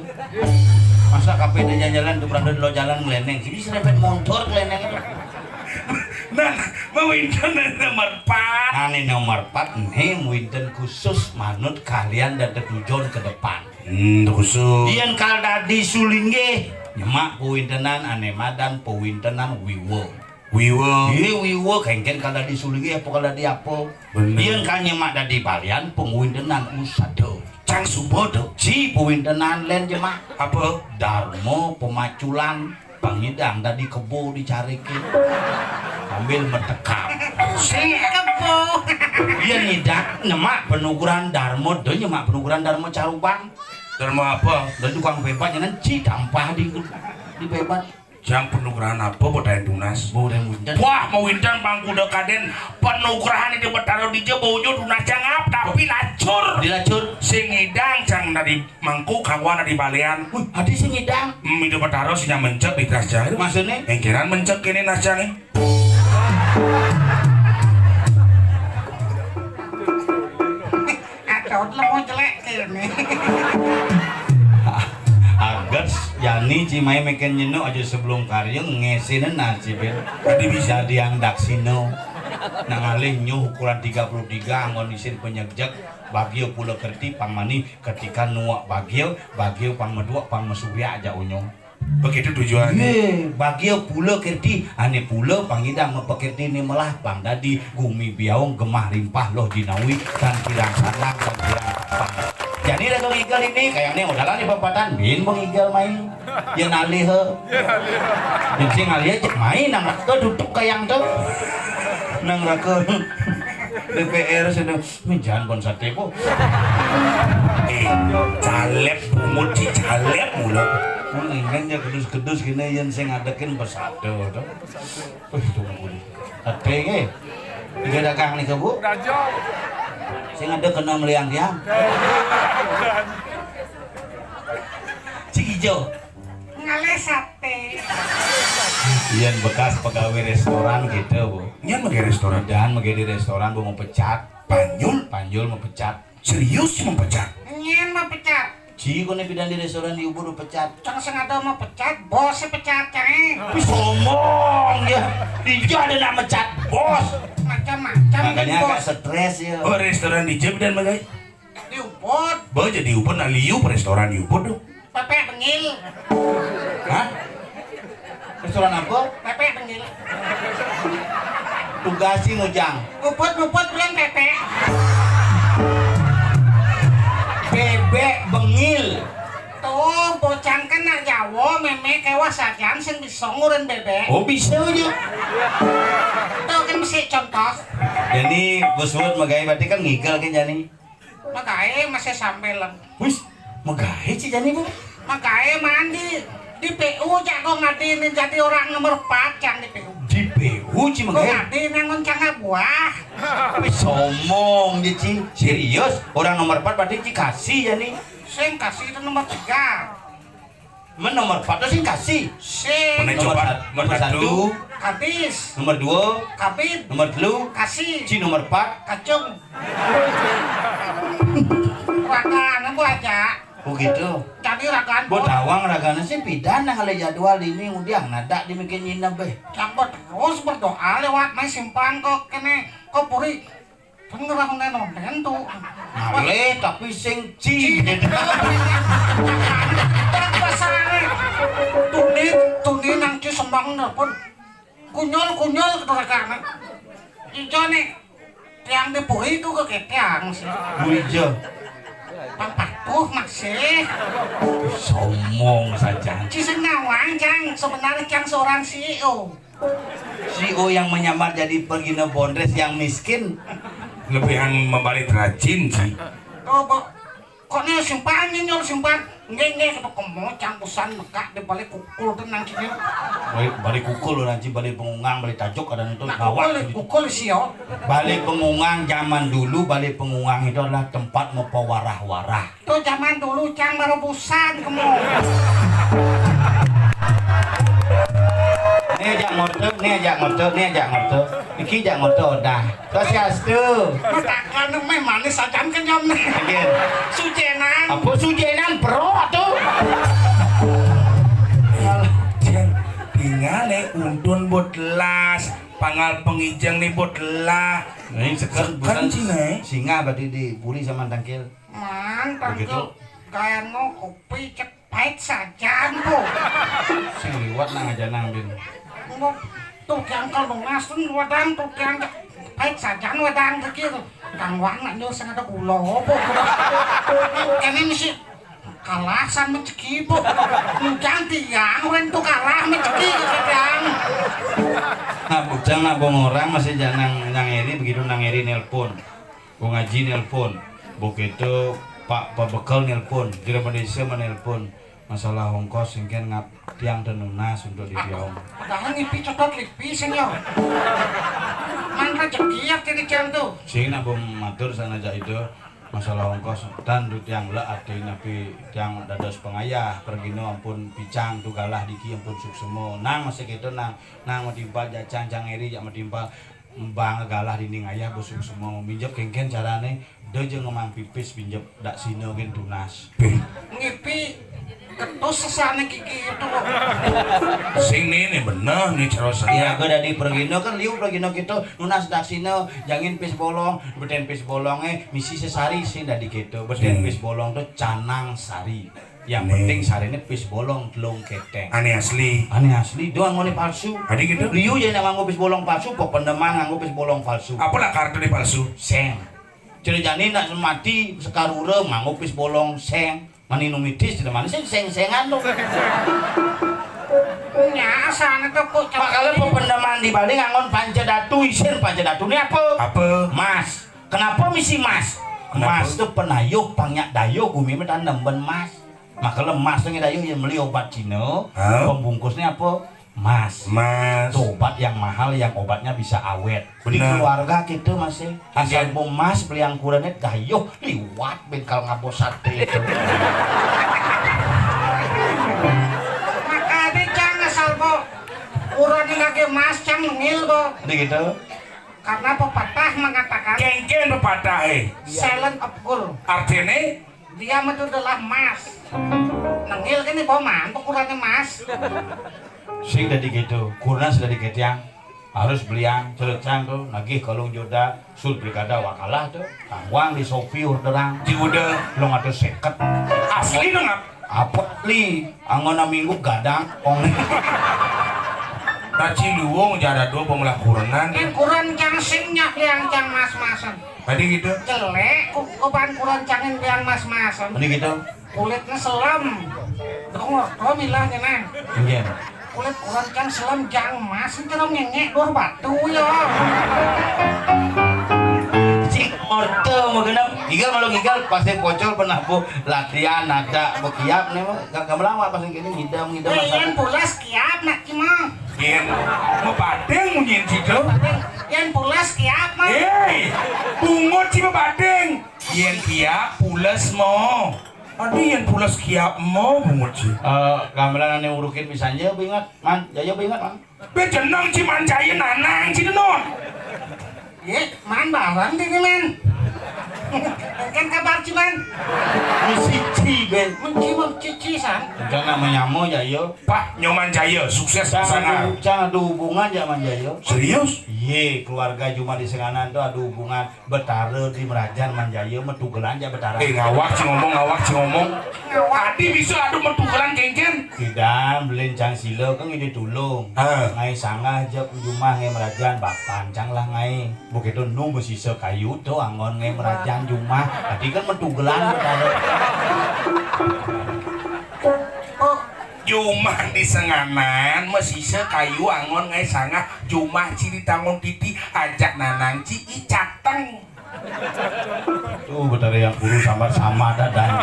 Masa kabéh jalan-jalan, tuh beranda lo jalan ngeleneng. Sini serempet motor ngeleneng. Nah, mau wénten nomor empat. Ane nomor empat, nih wénten khusus manut kalian dan tetujon ke depan. Hmm, khusus. Yen kal dadi sulinggih, nyemak pewintenan ane madan pewintenan wiwa. Wiwa. Iya, wiwa, kengken kal dadi sulinggih apa kal dadi apa? Bener. Yen kal nyemak dadi balian, pengwintenan usada. Cang suba to. Ci pewintenan len jemak. Apa? Darma pemaculan, pangidang dadi kebo dicarike. Sambil metekam. Sing kebo. Yen ngidang nyemak penukuran darma, do nyemak penukuran darma carubang. Darma apa? Dan tukang bebat nyenan ci tampah di, di bebat. Jang penugrahan apa bodayan tunas? Bodayan wénten. Wah, mau wénten bangkuda kaden penugrahan itu betaro dija baunya tunas jangap tapi lacur. Dilacur. Sing ngidang jang dari mangku kawan dari balian. Wih, adi sing ngidang. Hmm, itu betaro sing mencek di tas jang. Maksudnya? Engkiran mencek ini nas jang. Atot lemu jelek kene. Aget, yani ci mai meken nyenuk aja sebelum karya ngesinin nasibin. Tadi bisa diangdak sino. Nang alih nyuh ukuran tiga puluh tiga anggon isin penyegjek, bagio pula kerti pang mani ketika nuak bagio, bagio pang meduak pang mesuryak aja unyu. Begitu tujuannya. Ye, bagia pula kerti, ane pula pangidang mepekirti ni melah pang dadi gumi biaung gemah rimpah loh jinawi tan kirang sanang tan kirang tapang. Jadi raga ngigel ini, kayaknya udahlah di papatan, bin mengigel mai. Ye nalih he. Bin sing ngalih cek mai nang raka duduk kayang tu. Nang raka D P R sudah. Ini jangan pon sate po. Eh, calep bungut si calep mulu. Mendingan ya kedus-kedus gini yang sing ngadekin bersatu tuh. Wih, tunggu deh. Sate ke. Tiga dagang nih ke bu. Sing ada kena meliang tiang. Cik Ijo. Ngalih sate. Yang bekas pegawai restoran gitu bu. Nyan mege restoran. Dan mege di restoran bu mau pecat. Panjul. Panjul mau pecat. Serius mau pecat? Nyen mau pecat. Ci kone bidan di restoran di ubur pecat. Cang sing ada mau pecat, bos sih pecat cang. Wih, sombong ya. Dia ada nak mecat bos. Macam-macam. Makanya agak stres ya. Oh, restoran di Jeb dan magai. Di Ubud. Ba jadi Ubud nak liu restoran di Ubud tuh. Pepek bengil. Hah? Restoran apa? Pepek bengil. Tugasi ngujang. Puput-puput bulan pepek. Bebek bengil. Tuh, bocang kena Jawa, meme kewas sajan sing bisa ngurin bebek. Oh, bisa aja. Tuh kan mesti contoh. Jadi, bos buat megai berarti kan ngigel kan jani. Magaé masih sampelan. Wis, magaé ci jani, Bu. Magaé mandi. Di P U jak kok ngadine jadi orang nomor empat yang di P U. Di P U ci magaé. Kok ngadine ngon canga buah. Wis sombong ya ci. Serius, orang nomor empat berarti ci kasih jani. Sing kasih itu nomor tiga. Men nomor empat sing kasih. Sing. Mana nomor coba? Sat-, nomor satu. Kadis. Nomor dua. Kabin. Nomor telu. Kasih. Ci nomor empat. Kacung. Rakan, Bu aja. Oh gitu. Jadi rakan. Bu tawang ragana sih pidan nang ale jadwal ini udah nadak dibikin nginep eh. Yang terus berdoa lewat main simpang kok kene kok puri. Kan ngerah onden-onden tuh. Malih tapi sing ci. Ci. Terus pasane. Tuni, tuni nang ci sembang nelpon. Kunyol, kunyol keterangan. Ijo nih. Tiang di puri itu ke tiang sih. Bu Ijo. Pang patuh masih. Sombong saja. Ci sing nawang, Cang. Sebenarnya Cang seorang C E O. C E O yang menyamar jadi pengguna bondres yang miskin. Lebihan membalik rajin sih. Tuh, Bu. Kok nih simpan nih nyol simpan. Nggih, nggih, kata kemo cang busan mekak di balik kukul tenang kini. Balik, balik kukul nanti balik pengungang balik tajuk kadang itu. Nah, bawa kukul, kukul sih yo. Balik pengungang zaman dulu balik pengungang itu adalah tempat mepewarah-warah. Tuh zaman dulu cang baru busan kemo. Nih ajak ngotot, nih ajak ngotot, nih ajak ngotot. Iki ajak ngotot dah. Swastiastu. Matakan meh manis acan kenyam nih. Nggih. Sujenan. Apa sujenan bro tuh? Pangal pangijeng ni bot lah. Nah, ini seken, seken bukan cina, eh. Singa berarti dibuli sama tangkil. Man, tangkil. Begitu. Gaya no kopi cek pahit sajan, Bu. Sing liwat nang aja nang, Bin. Engko tuh tiang kalau ngasem wedang, tuh tiang cek pahit sajan wedang kekir. Kang Wan nak nyuruh sing ada gula, Bu. Ini mesti kalah sama ceki, Bu. Ngujang tiang, wen tuh kalah sama ceki, tiang. Nah, bujang nak bong orang masih jangan nang eri begitu nang eri nelpon. Wong Aji nelpon, begitu Pak Pabekal nelpon, Jero Desa menelpon, masalah ongkos sing kan ngap tiang tenunas untuk di tiang. Padahal ngipi cokot lipi, senior. Man rezeki ya jadi tiang tuh. Sing nak bom matur sana aja itu masalah ongkos tan tu tiang lah arti napi tiang dados pengayah pergino ampun picang tu galah diki ampun suksemo nang masih gitu nang nang mau timpal jacang cangeri jak mau timpal Mbang galah dinding ayah besuk semua minjep kengken carane do je ngemang pipis minjep dak sino gen tunas. Pih. Ngipi ketus sesane kiki itu kok. Sing ni ni bener ni cara saya. Ya, aku dari pergino kan liu pergino gitu nunas dak sino jangin pis bolong beten pis bolong eh misi sesari sing dari gitu beten pis bolong tuh canang sari. Yang penting sarine pis bolong telung keteng. Ane asli. Ane asli, doang ngone palsu. Adi gitu? Liu ya nak nganggo pis bolong palsu, pependeman nganggo pis bolong palsu. Apa lah kartu di palsu? Seng. Ciri jani nak mati sekarura nganggo pis bolong seng. Mani numitis tidak mani seng seng sengan tuh. Nya asane tuh kok. Makanya pependeman di Bali nganggon panca datu isin panca datu ini apa? Apa? Mas. Kenapa misi mas? Kenapa? Mas tuh penayuh pangyak dayuh gumi metan nemben mas. Maka lemas tuh ngedayu yang beli obat Cina, hah? Pembungkusnya apa? Mas. Mas. Itu obat yang mahal, yang obatnya bisa awet. Di keluarga kita masih asal mau mas beli angkurannya dayuh liwat bengkal ngabos sate itu. Maka ada cang asal bo uran lagi mas cang ngil bo. Di gitu. Karena pepatah mengatakan kengken pepatah eh silent of gold. Artinya dia itu adalah emas. Nengil kan ibu mantuk kurangnya emas. Sing dari gitu, kurang sudah diketiang harus beliang celecang tuh nagih kalung joda sul brigada wakalah tuh tangguang di sopi orderan di udah lo ngatur seket asli dong apa li anggona minggu gadang ong. Kaci luwung jada dua pemelah kurenan. Yang kurang cang sing nyak yang cang mas-masan. Tadi gitu. Jelek, ku, ku ban kuran cangin biang mas-masan. Tadi gitu. Kulitnya selam. Dong, kau milahnya nang. Iya. Kulit kuran cang selam jang mas, itu dong ngenyek dua batu ya. Cik orto mau genap. Igal malu igal pasti pocol pernah bu latihan ada bekiap nih mah. Gak gamelan apa sih gini ngidam ngidam. Eh, yang pulas kiap nak cimang. Yen mebading munyin sido. Yang pulas kiap mah. Hei, bungut si mebading. Yen kiap pules mo. Adi yen pules kiap mo bungut si. Eh, gamelan ane urukin misalnya bingat, man, jaya bingat, man. Be jeneng si manjaya nanang si denon. Ye, man barang dini man. Kan kabar si man. Ini siji ben. Menci menci san. Jangan menyamo jaya. Pak Nyoman Jaya sukses sangat. Jangan ada hubungan ya Manjaya. Serius? Iye, keluarga Juma di Senganan tuh ada hubungan Betara di Merajan Manjaya metugelan ya Betara. Eh ngawak si ngomong ngawak si ngomong. Adi bisa ada metugelan kengken. Tidak, belincang sila kan ini tulung. Ah. Ngai sanggah aja Juma ngai Merajan bapancang lah ngai. Begitu nu mesisa kayu tuh anggon ngai Merajan Juma. Adi kan metugelan Betara. Jumah di Senganan mesisa kayu angon ngai sangah jumah ci di tangon titi ajak nanang ci i cateng. Tuh betara yang guru sambat sama ada dan.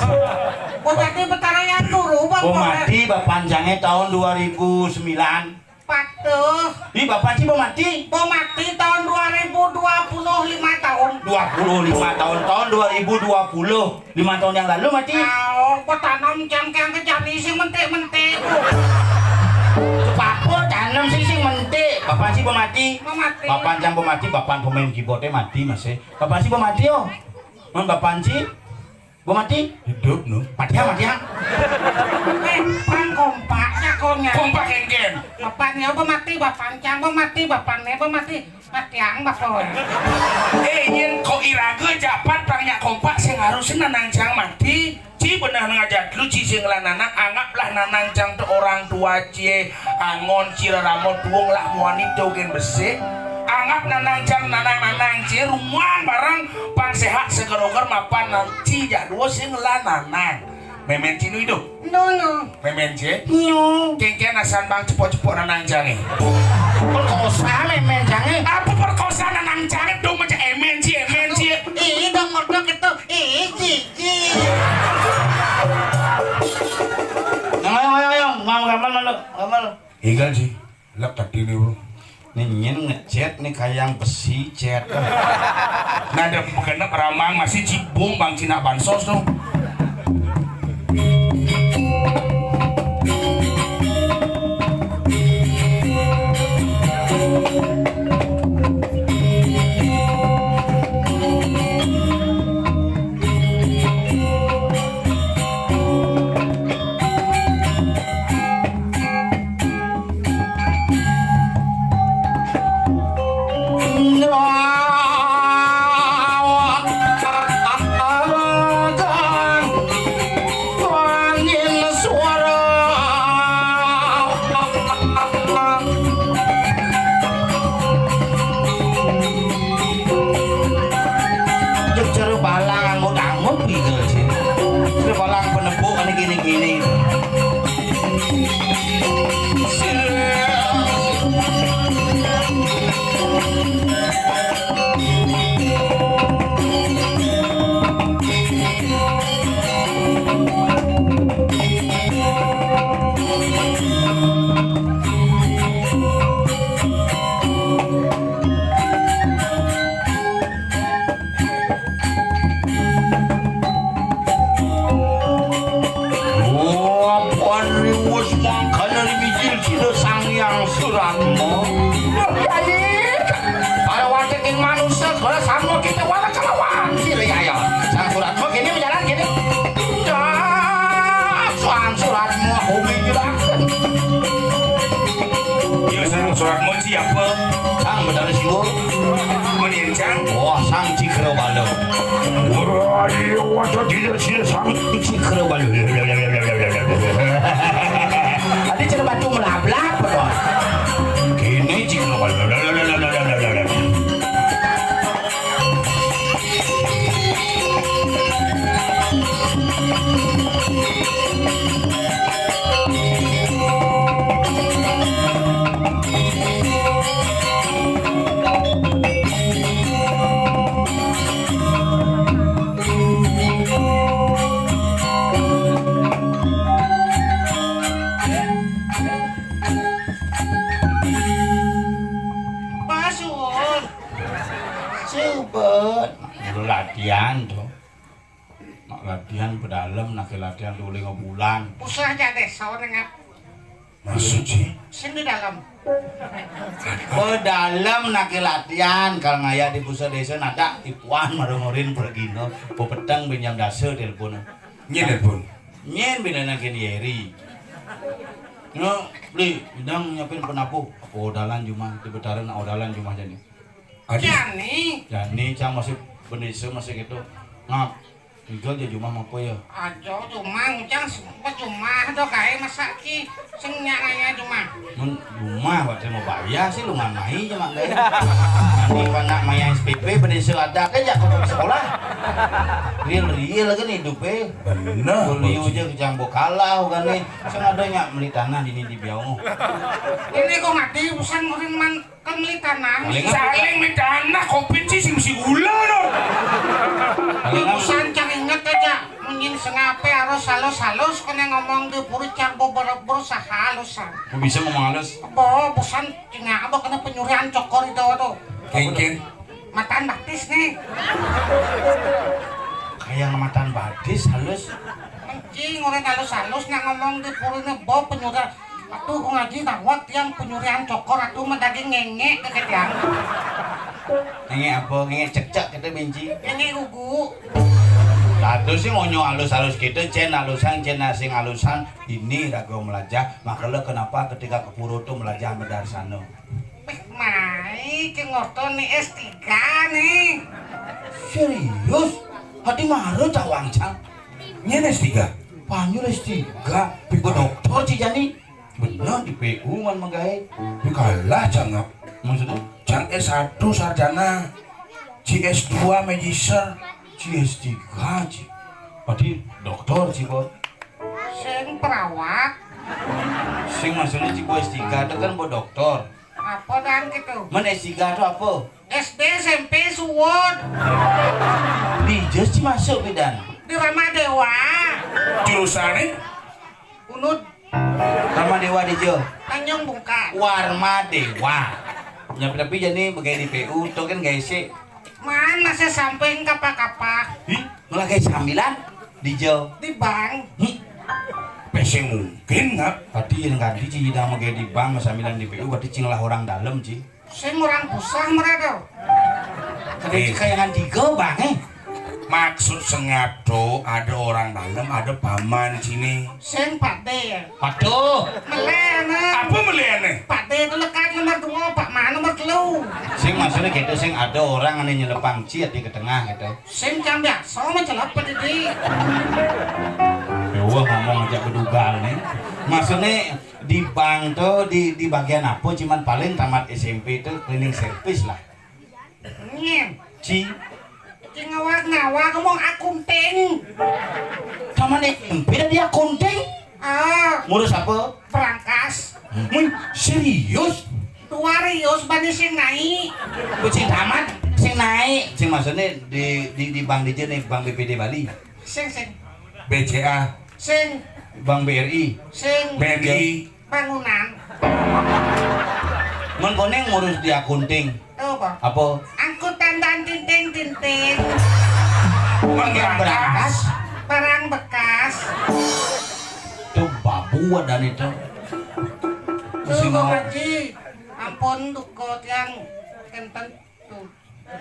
Kok tadi betara yang guru bang? Bo mati bapak jange tahun dua ribu sembilan. Patuh. Di bapak ci bo mati? Bo mati tahun dua ribu dua puluh lima tahun. Dua puluh lima tahun tahun dua ribu dua puluh. Lima tahun yang lalu mati. Au, petanam cangkang kejati sing mentik-mentik. Papo tanam sing sing mentik. Bapak si pemati. Pemati. Bapak jang pemati, bapak pemain keyboardnya mati masih. Bapak si pemati oh. Man bapak si pemati. Hidup no. Mati ya, mati ya. Eh, pan kompak ya Kompak kéngkén. Bapak né ba mati, bapak cang ba mati, bapak né ba mati. Matiang bapak. Eh, yén kok iraga japat pang nyak kompak sing harus nanang cang mati. Ci benah ngajak lu ci sing lah nanang, anggaplah nanang cang tu orang tua ci, angon ci rarama tuung lah muani tu gén besik. Anggap nanang cang nanang-nanang ci rumuang bareng pang séhat seger-oger mapan nan ci jak dua sing lah nanang. Mémén ci nu idup. No, no. Mémén ci. No. Kéngkén asan bang cepok-cepok nanang cangé. Perkosa mémén cangé. Apa perkosa nanang cangé dong macam émén ci, émén ci. Ih, dong merdok itu. Ih, cici. Yang ayo, ayo, ayo. Mau gambar malu. Gambar. Igal ci. Lek tadi nih, Bro. Nih nyén ngechat nih kayang besi chat. Nah, ada genep ramang masih cibung bang Cina bansos tuh. Jejer balang angut-angut gitu sih. Jejer balang penepuk ini gini-gini. Wah, pan riwus mangkana rimijil sida Sang Hyang Suratma. Duh, Kyai, para wateking manusa, para sama kita wala kalawan sira yaya. Sang Suratma kini majalan kini. Dah, Sang Suratma hobi juragan. Ya, Sang Suratma siapa? Sang Betara Siwa. Mencang. Wah, Sang Cikra Bala. Wah, iya, wah, tidak, tidak, Sang Cikra Bala. Tadi cerita batu melablak, betul. Kini Cikra Bala. Pasur. Subet. Latihan tuh. Nak latihan pedalem, nak latihan dua lima bulan. Usah aja deh, sawan ngap. Maksud sih? Sing di dalam. Pedalem nak latihan, kalau ngaya di pusat desa nada tipuan marungurin pergino, pepeteng pinjam dasa telepon. Nyén telepon. Nyén bilana kén Yeri. No, beli, idang nyiapin penabuh. Apa odalan jumah, di Betara nak odalan jumah jadi. Jani. Jani, cang masih bendesa, masih gitu. Ngap, tinggal aja jumah apa ya? Aja jumah, cang pas jumah do gaé masak ki. Sing nyak ngaya jumah. Mun jumah, waktu mau bayar sih lu ngamai aja mak gaé. Nanti panak maya S P P, bendesa ada aja ke sekolah. Real-real kan hidupnya. Bener. Beli aja ke jambo kalah kan nih. Sing ada nyak beli tanah di ini di Biau. Ini kok mati, pesan murin man. Kan meli tanah. Paling saling meli tanah, kopi sih sing mesti gula no. Paling urusan cang inget aja. Munyin sengapé harus halus-halus, kena ngomong di puri cang beber-, berusaha halusan. Kok bisa ngomong halus? Bo, busan cina apa kena penyurian cokor itu tuh. Kéngkén. Matan batis nih. Kayak matan batis halus. Kencing, orang halus-halus nak ngomong di puri nih, bo penyurian. Atuh, ku ngaji tawat tiang penyurian cokor, atuh mah daging ngéngé deket tiang. Ngéngé apa? Ngéngé cekcek kita benci. Ngéngé ugu. Kados sing onyo alus-alus kita, cen alusan, cen sing alusan, ini raga melajah. Makanya kenapa ketika ke pura tuh melajah madarsana. Pih mai ki ngorto ni S tiga ni. Serius? Hati mara tawang cang. Nyen S tiga? Panyul S tiga. Piko doktor ci jani. Bener di P U man magae. Kalah cang. Maksudnya? Cang S satu sarjana. Ci S dua magister. Ci S tiga ci. Padi doktor ci, Bo. Sing perawat. Sing maksudnya ci, Bo, S tiga itu kan, Bo, doktor. Apa dan gitu? Men S tiga itu apa? S D, S M P, suwun. Dija ci masuk, Bidan? Di Rama Dewa. Jurusannya? Unud. Rama Dewa dija? Tanjung Bungkar. Warma Dewa. Nyapi-nyapi jani bagai di P U, to kan gae sik. Man, masih samping kapa-kapa. Ih, malah gae sambilan dija? Di bank. Ih, pese mungkin nggak? Berarti yang ganti ci idang bagai di bank, sambilan di P U, berarti cing lah orang dalam, ci. Sing orang pusah mereka. Kada Eh. Kayangan tiga, Bang, eh. Maksud sengap tuh ada orang dalam, ada paman sini. Sing Pak D ya. Waduh. Melene. Apa melene? Pak D itu lekat nomor dua, Pak Man nomor telu. Sing maksudnya gitu, sing ada orang ane nyelepang ci ati ke tengah gitu. Sing cang biasa mencelep Pak Didi. Ya wah, ngomong aja bedugal nih. Maksudnya di bank tuh, di di bagian apa, cuman paling tamat S M P tuh cleaning service lah. Nyen. Ci. Ci ngawak-ngawak ngomong akunting. Tamat S M P dah di akunting? Ah. Ngurus apa? Perangkas. Mun serius? Dua rius bani sing naik. Kucing tamat, sing naik. Sing maksudnya di di di bank dija nih, Bank B P D Bali. Sing, sing. B C A. Sing. Bank B R I. Sing. B N I. Bangunan. Mun koné ngurus di akunting. Apa? Apa? Angkutan dan tinting-tinting. Mun berantas? Barang bekas. Tuh babu dan itu. Tuh, Bang Haji. Ampun, duka tiang kenten.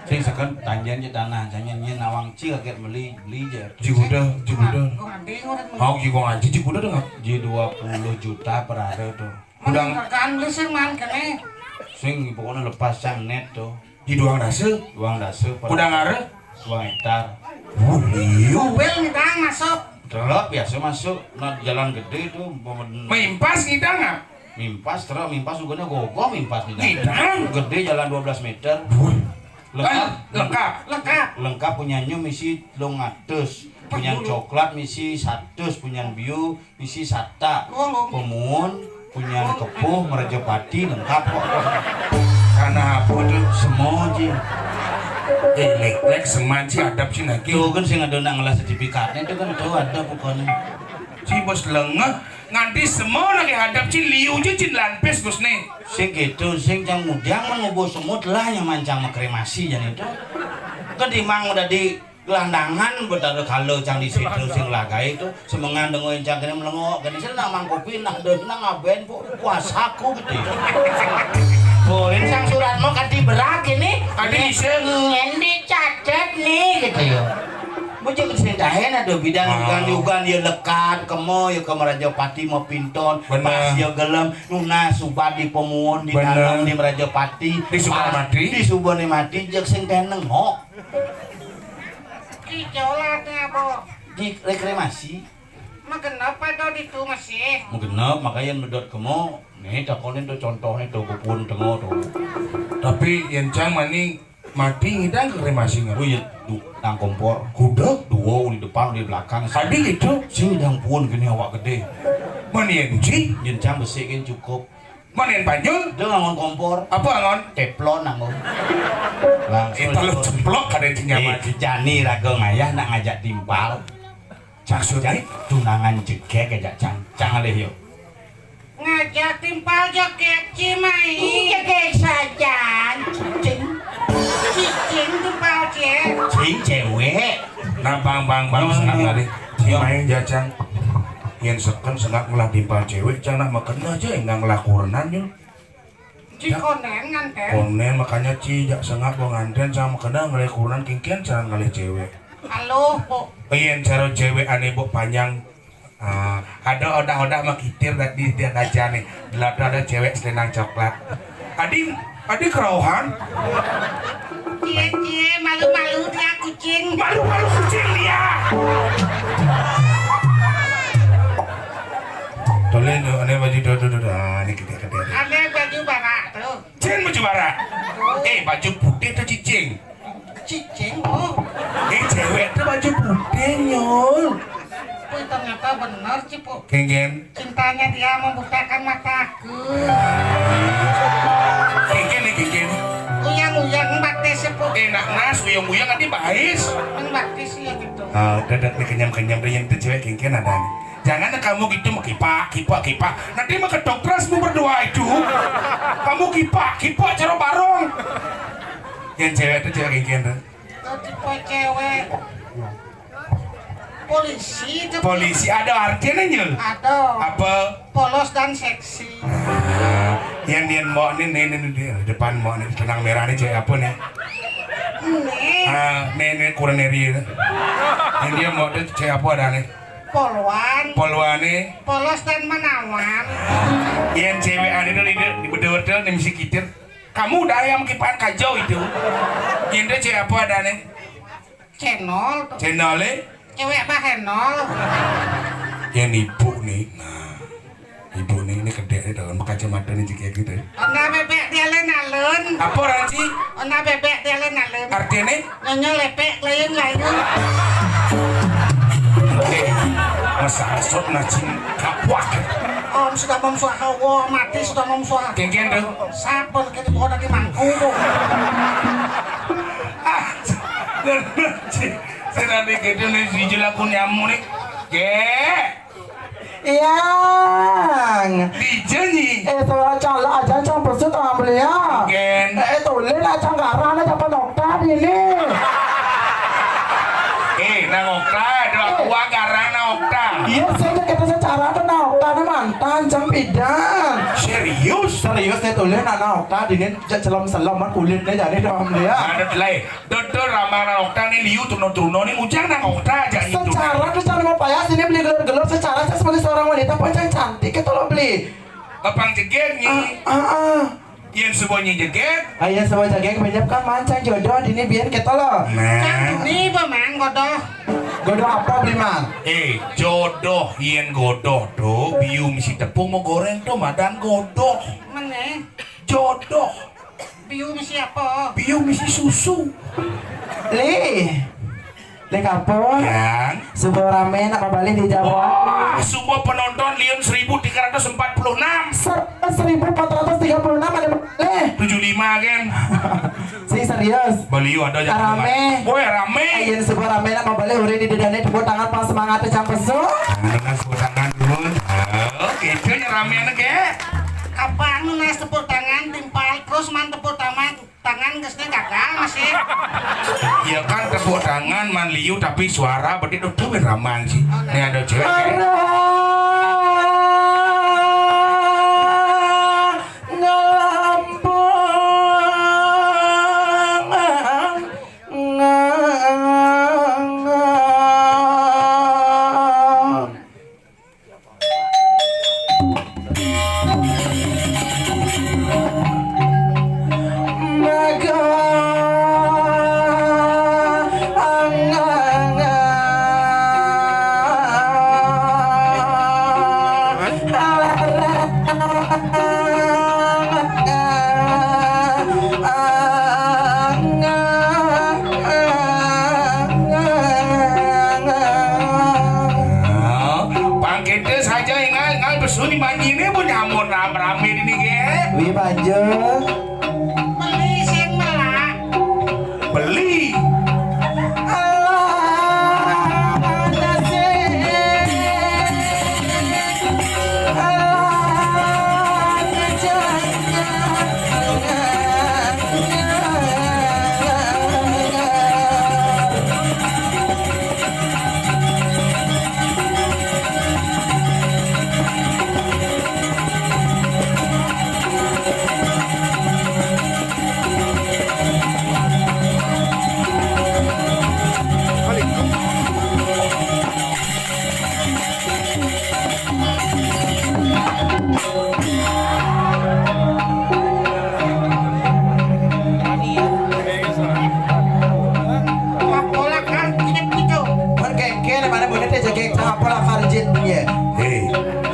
Sing seken tanjen ja tanah, jangan nyen nawang ci kaget beli, beli ja. Jiguda, jiguda. Kok andi urut. Mau jigong aja jiguda dengan. Ji dua puluh juta per hari tuh. Gudang. Kan beli sing man kene. Sing pokoknya lepas cang net tuh. Di doang dasa. Doang dasa per. Gudang are? Doang hektar. Wuh, iya. Mobil ngidang masuk. Truk biasa masuk, nah jalan gede tuh. Mimpas ngidang ah? Mimpas, truk mimpas, sugana gogoh mimpas nih. Nih, dah. Gede, jalan dua belas meter. Wih. Lengkap. Kan lengkap. Lengkap. Lengkap, punyanyo misi telung atus. Punyan coklat misi satus, punyan biu misi sata. Oh, oh. Pemuun, punyan kepuh, merajapati, lengkap kok. Karena apa tuh? Semua ji. Eh, lek-lek seman ci adab ci naki. Tuh kan sing ada nak ngelah sertifikatnya tuh kan tuh ada pokoknya. Ci bos lengeh. Nganti semua lagi hadap cin liu je cin lampis Gus nih. Sing gitu, sing cang mudang mengubuh semut lah yang mancang makremasi jan itu. Kedimang udah di gelandangan betara kala cang di situ sing lagai itu semengan dengan cang kena melengok kena sing nak mangkopi nak deh nak ngaben pu kuasaku gitu. Boleh sang surat mau kati berak ini. Kati bisa. Ngendi catet nih gitu ya. Bujur sing tahen ada bidang. Ah. Yugan-yugan ya lekat kemo ya ke Merajapati mau pinton. Bener. Pas ya gelem nunas subat di pemuun di dalam di Merajapati. Di Subanemati. Pas di Subanemati jek sing teneng ho. Ki jolate apa? Di reklamasi. Magenep ada di tu masih. Magenep, makanya medot kemo. Nih takonin tuh contohnya tuh bepun tengok tuh. Tapi yang cang maning mati ngidang ke kremasi nggak? Oh iya, du, nang kompor. Kuda? Dua di depan, di belakang. Tadi gitu. Sing ngidang puun gini awak gede. Mana yang uji? Yen cang besi kan cukup. Mana yang panjul? Dia ngangon kompor. Apa ngangon? Teflon ngangon. Langsung. Itu lo ceplok kada cing nyaman. Eh, jani raga ngayah nak ngajak timpal. Maksudnya? Tunangan jegeg aja cang. Cang alih yuk. Ngajak timpal jegeg ci mai. Jegeg sajan. Cicing. Cicing timpal cewek. Cing cewek. Nah bang bang bang senang tadi. Ci mai jacang. Yen seken senang ngelah timpal cewek cang nak makena aja enggak ngelah kurenan yuk. Ci konen nganten. Konen makanya ci jak sengak gua nganten sama kena ngalih kurenan kingkian cara ngalih cewek. Halo, Bu. Yén cara céwék ané, Bu, panjang. Ah, ada odah-odah mah kitir dah di dia aja nih. Delap ada céwék selendang coklat. Adi, adi kerauhan. Cie, cie, malu-malu dia kucing. Malu-malu kucing dia. Tolong tuh, ané baju tuh, tuh, tuh, tuh. Ah, ini kita, kita. Ané baju barak tuh. Cing baju barak. Eh, baju putih tuh cicing. Cicing, oh. Eh, céwék tuh baju putih, Nyul. Wih, ternyata bener, Cipu. Kéngkén. Cintanya dia membutakan mataku. Kéngkén nih, kéngkén. Uyang-uyang batis, Cipu. Eh, nak nas, uyang-uyang nanti bais. Kan batis ya gitu. Ah, udah, udah, nih, kenyam-kenyam deh, yang itu céwék kéngkén ada nih. Jangan kamu gitu, mau kipak, kipak, kipak. Nanti mau ketoprak semua berdua itu. Kamu kipak, kipak, cara barong. Yang céwék tuh céwék kéngkén tuh. Tipe céwék polisi itu. Polisi ada artinya, Nyul? Ada. Apa? Polos dan seksi. Yang dia mau nih, nih, nih, nih, di depan mau nih, tenang merah nih, céwék apa nih? Nih. Ah, nih, nih, kurang nih. Yang dia mau tuh céwék apa ada nih? Polwan. Polwané. Polos dan menawan. Yang céwék ada tuh, di, di bedor tuh, nih, misi kitir. Kamu udah ayam kipan kajau itu. Yang dia céwék apa ada nih? Cénol tuh. Cénol, eh? Céwék bahénol. Yang ibu nih, nah. Ibu nih, ini kedék nih, dalam kacamata nih, jika gitu. Onda bébék di alun-alun. Apa orang sih? Onda bébék di alun-alun. Artinya? Nyonya lépék, layun-layun. Eh, masa asot nacing kapuak. Om sudah memusuh hawa, mati sudah memusuh. Kéngkén tuh. Sabar, kita bawa dari mangkuk. Ah, bener sih. Saya nanti gitu nih, si jelaku nyamu nih. Gé. Yang. Dija nyi. Eh, suara calak aja, cang pesut, orang belia. Gen. Eh, tulis lah, cang garang lah, siapa dokter ini? Eh, nang okta, dua Eh. Gua garang nang okta. Iya, saya cek kita secara tuh nang okta, nang mantan, cang pidan. Serius? Serius, saya tulis, nah, nang okta, dini cek selem-selem, man, kulitnya jadi, orang belia. Ada delay. Dodol ramang nang okta nih liu turno-turno nih mujang nang okta aja itu. Secara tuh cari mau payah sini beli gelor-gelor secara saya sebagai seorang wanita pun cang cantik itu loh beli. Kepang jegeg nyi. Ah, ah, ah. Yen suba nyi jegeg. Ah, yen suba jegeg benyep kan mancang jodoh dini biyen kita loh. Nah. Cang duni ba mang godoh. Godoh apa beli mang? Eh, jodoh yen godoh tuh biu misi tepung mau goreng tuh madan godoh. Meneh. Jodoh. Biu misi apa? Biu misi susu. Li. Li kapur. Yang. Suba rame nak balik di Jawa. Wah, semua penonton liun seribu tiga ratus empat puluh enam. Ser-, seribu empat ratus tiga puluh enam ada balik. Tujuh lima kan. Si serius. Baliu ada aja. Rame. Boy, rame. Ayen suba rame nak balik urin di dedane tepuk tangan pas semangat cang pesu. Nah, dengan tepuk tangan dulu. Oh, gitu ya rame anak ya. Abang nunas tepuk tangan timpal terus man tepuk tangan. Tangan gesnya gagal masih. Ya kan tepuk tangan man liu tapi suara bedit udah ben raman sih. Ini ada cewek. Arah ngelampungan. Pang kita saja ingat, ingat besu di manjine pun nyamun ram-, rame di niki. Wi panjang. Beli sing melak. Beli.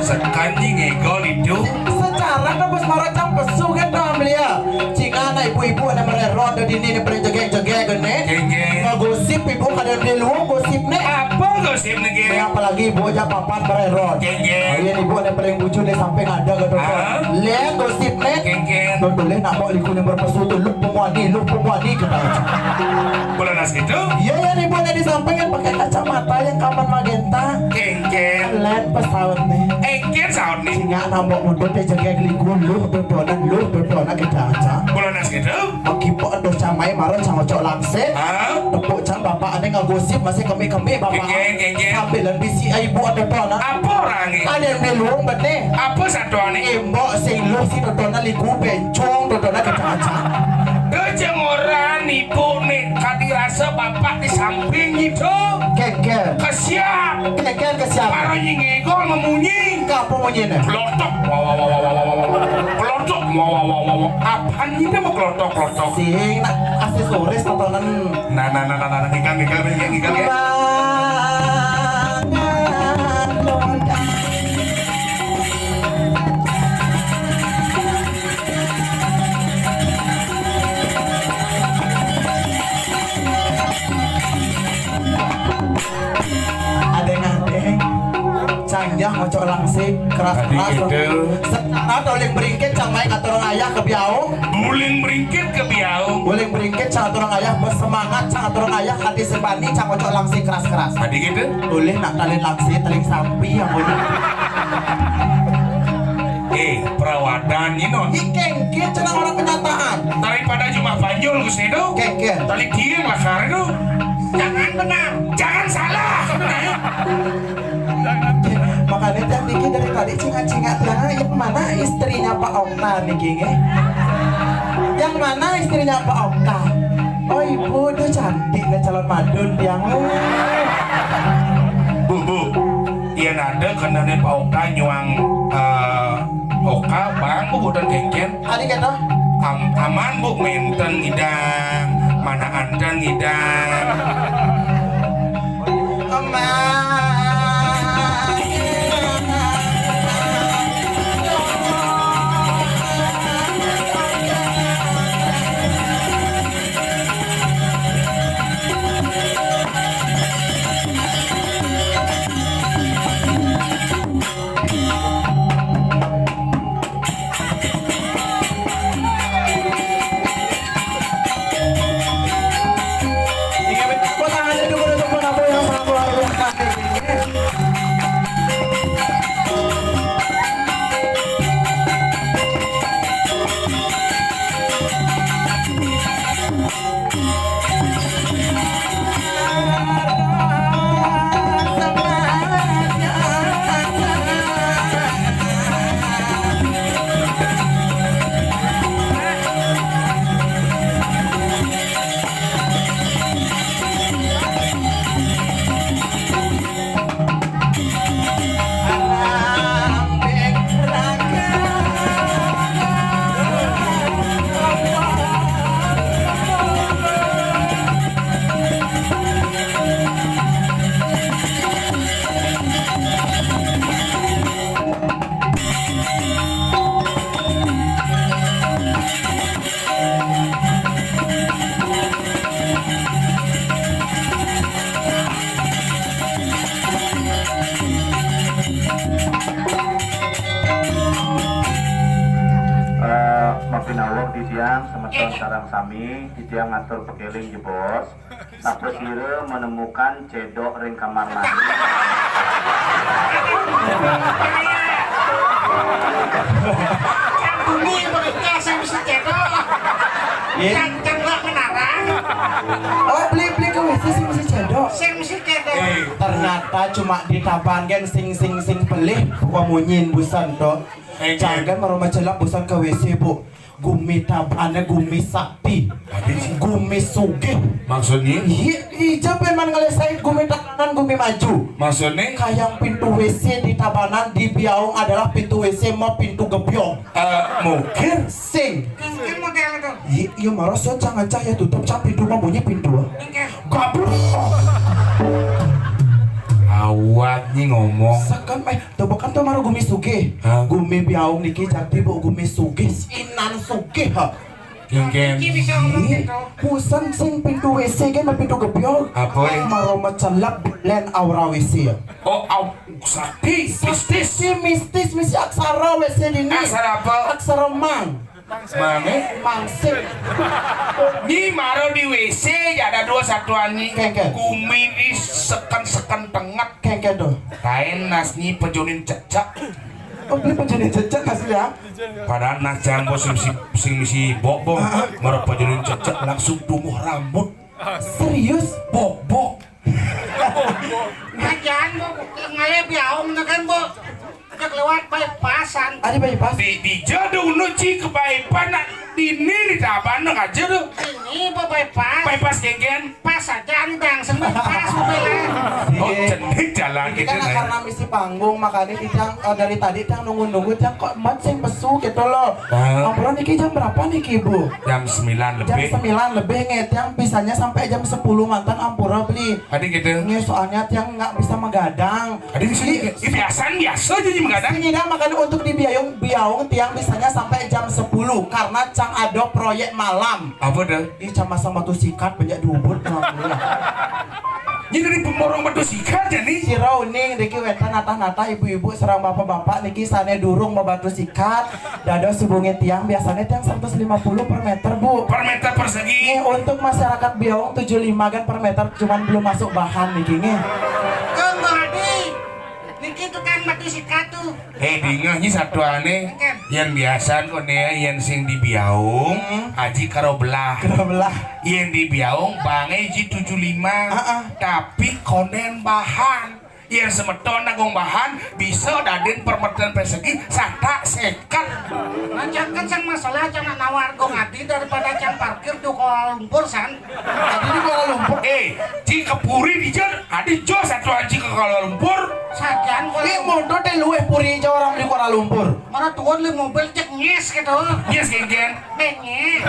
Sekan ni ngegol itu. Secara kan bos marah cang pesu kan tuh Amelia. Cing anak ibu-ibu ada mererot ada dini ini pernah jegek-jegek gini. Geng, geng. Ngegosip ibu kadang di luar gosip nih. Apa gosip nih, geng? Nih, apalagi ibu aja papan mererot. Geng, geng. Oh, iya, ibu ada paling lucu nih sampai ada gitu. Ah? Lihat gosip nih. Geng, geng. Tuh, tuh, lihat nak mau liku yang berpesu tuh, lu pemuani, lu pemuani, kata. Bulan nas gitu? Iya, iya, ibu ada disampaikan pakai kacamata yang kapan magenta. Geng, geng. Lihat pesawat nih. Engken saut nih. Singa nambok mudut teh jegeg liku, luh dodonan, luh dodonan kita aja. Bulan nas gitu? Mengkipok dos camai maro cang ocok langsir. Hah? Tepuk cang bapak ane ngegosip masih kemik-kemik bapak. Geng, geng, geng. Sambilan bisi ibu dodonan. Apa orang ini? Ada yang di luar bete. Apa satu ane? Imbok sing luh si dodonan liku bencong dodonan kita aja. Kejengoran ibu nih, kadi rasa bapak di samping itu. Geger. Kesiap. Geger kesiap. Para nyingegol memunyi. Kapo munyine? Kelotok. Wah, wah, wah, wah, wah, wah, wah, wah. Kelotok. Wah, wah, wah, wah, wah. Apaan ini mau kelotok, kelotok? Sing, nak, aksesoris tontonan. Nah, nah, nah, nah, nah, nah, ngigal, ngigal, ngigal, ngigal, ya. Bangan loncat. Adeng-adeng, canjang ocok langsik, keras-keras. Tadi gitu. Sekarang uling beringkit, cang main atur ayah ke biaung. Uling beringkit ke biaung. Uling beringkit, cang atur ayah, bersemangat, cang atur ayah, hati sebani, cang ocok langsik, keras-keras. Tadi gitu. Boleh nak talin langsik, talin sampi yang boleh. Eh, perawatan, you know. Ikeng, kita orang kenyataan. Daripada cuma panjul ke situ. Keng, keng. Tali kieu lakar itu. Jangan benar, jangan salah. Makanya tiang niki dari tadi cingat-cingat tiang, yang mana istrinya Pak Okta niki, nggih? Yang mana istrinya Pak Okta? Oh, ibu, duh, cantik nih calon madun tiang. Bu, bu, iya nada kenane Pak Okta nyuang, eh, Okta, bang, bu, bukan kengken. Adi kata? Am-, aman, bu, menten ngidang, mana anten ngidang. Aman. Eh, mampir nawak di tiang, semeton sareng sami, di tiang ngatur pekeling jebos. Napa sira menemukan cedok ring kamar mandi? Yang bunyi mereka sing mesti cedok. Iya. Yang cedok menarang. Oh, beli-beli ke W C sing mesti cedok. Sing mesti cedok. Eh, ternyata cuma di taban kan sing, sing, sing pelih pemunyin busan to. Eh, jangan maroma celap busan ke W C, Bu. Gumi tabane gumi sakti. Tapi sih. Gumi sugih. Maksudnya? Iya, ija pengen ngelesai gumi tabanan gumi maju. Maksudnya? Kayang pintu W C di tabanan di biaung adalah pintu W C mau pintu gebyong. Eh, mungkin. Sing. Mungkin model itu. Iya, iya, marasa jangan cahaya tutup cap pintu mau bunyi pintu. Mungkin. Gablok. Awat nih ngomong. Sekan, eh, tuh bukan tuh maru gumi Sugih. Hah? Gumi biaung niki jati, Bu, gumi sugih, sinan sugih, ha. Geng, geng. Iki bisa ngomong gitu. Busan sing pintu W C kan pintu gebyol. Apa, eh? Maro macelep bulen aura W C ya. Oh, au, sakti, mistis. Sakti, mistis, mesti aksara W C dini. Aksara apa? Aksara mang. Mane? Mangsing. Nyi maro di W C, ya ada dua satuan nyi. Kengken. Gumi di seken-seken tenget. Kengken tuh. Kain nas nyi pejunin cecek. Oh, beli pejunin cecek asli ya? Padahal nas jambo sing si, sing si bok-bok. Maro pejunin cecek langsung tumbuh rambut. Serius? Bok-bok. Ngajan, Bu, ngalih biaung, nah kan, Bu. Ajak lewat bypassan. Ada bypass? Di, di jadung nu ci ke bypass, nak dini di taban nak aja tuh. Ini, Bu, bypass. Bypass genggen. Pas aja, anu dangseng bypass, mobilnya. Oh, iya. Cenik jalan ini gitu, kan nah. Karena misi panggung, makanya kita, eh, dari tadi kita nunggu-nunggu, kita kok mat sing pesu gitu loh. Ah. Ampura niki jam berapa niki, Bu? Jam sembilan lebih. Jam sembilan lebih, nge, tiang bisanya sampai jam sepuluh mantan ampura beli. Adi gitu. Nge, soalnya tiang nggak bisa magadang. Adi bisa. Ih, biasa, biasa aja nih magadang. Ini dah makanya untuk di biaung, biaung tiang bisanya sampai jam sepuluh karena cang ada proyek malam. Apa dah? Ih, cang masang batu sikat banyak diubut, alhamdulillah. Ini dari pemborong batu sikat ya nih. Sira uning, niki wénten natah-natah ibu-ibu sareng bapak-bapak niki sané durung mabatu sikat. Dados hubungi tiang, biasanya tiang seratus lima puluh per meter, Bu. Per meter persegi. Nih, untuk masyarakat Biaung tujuh lima kan per meter, cuman belum masuk bahan niki, nih. Kang Adi, niki tukang batu sikat tuh. Eh, dingeh nyi satuané. Kengken. Yén biasan koné yén sing di Biaung, hmm, aji karo belah. Karo belah. Yén di Biaung bangé ji tujuh lima. Heeh. Tapi konén bahan. Yén semeton nanggung bahan, bisa dadin per meter persegi satak séket. Nah, cang kan sang masalah cang nak nawar Gung Adi daripada cang parkir di Kuala Lumpur, san. Tadi di Kuala Lumpur. Eh, ci ke puri di jor, adi jo satuan ci ke Kuala Lumpur. Sajan Kuala Lumpur. Ini motor teh luwih puri jo orang di Kuala Lumpur. Mana tuan li mobil cek nyes gitu. Nyes genggen. Benyek.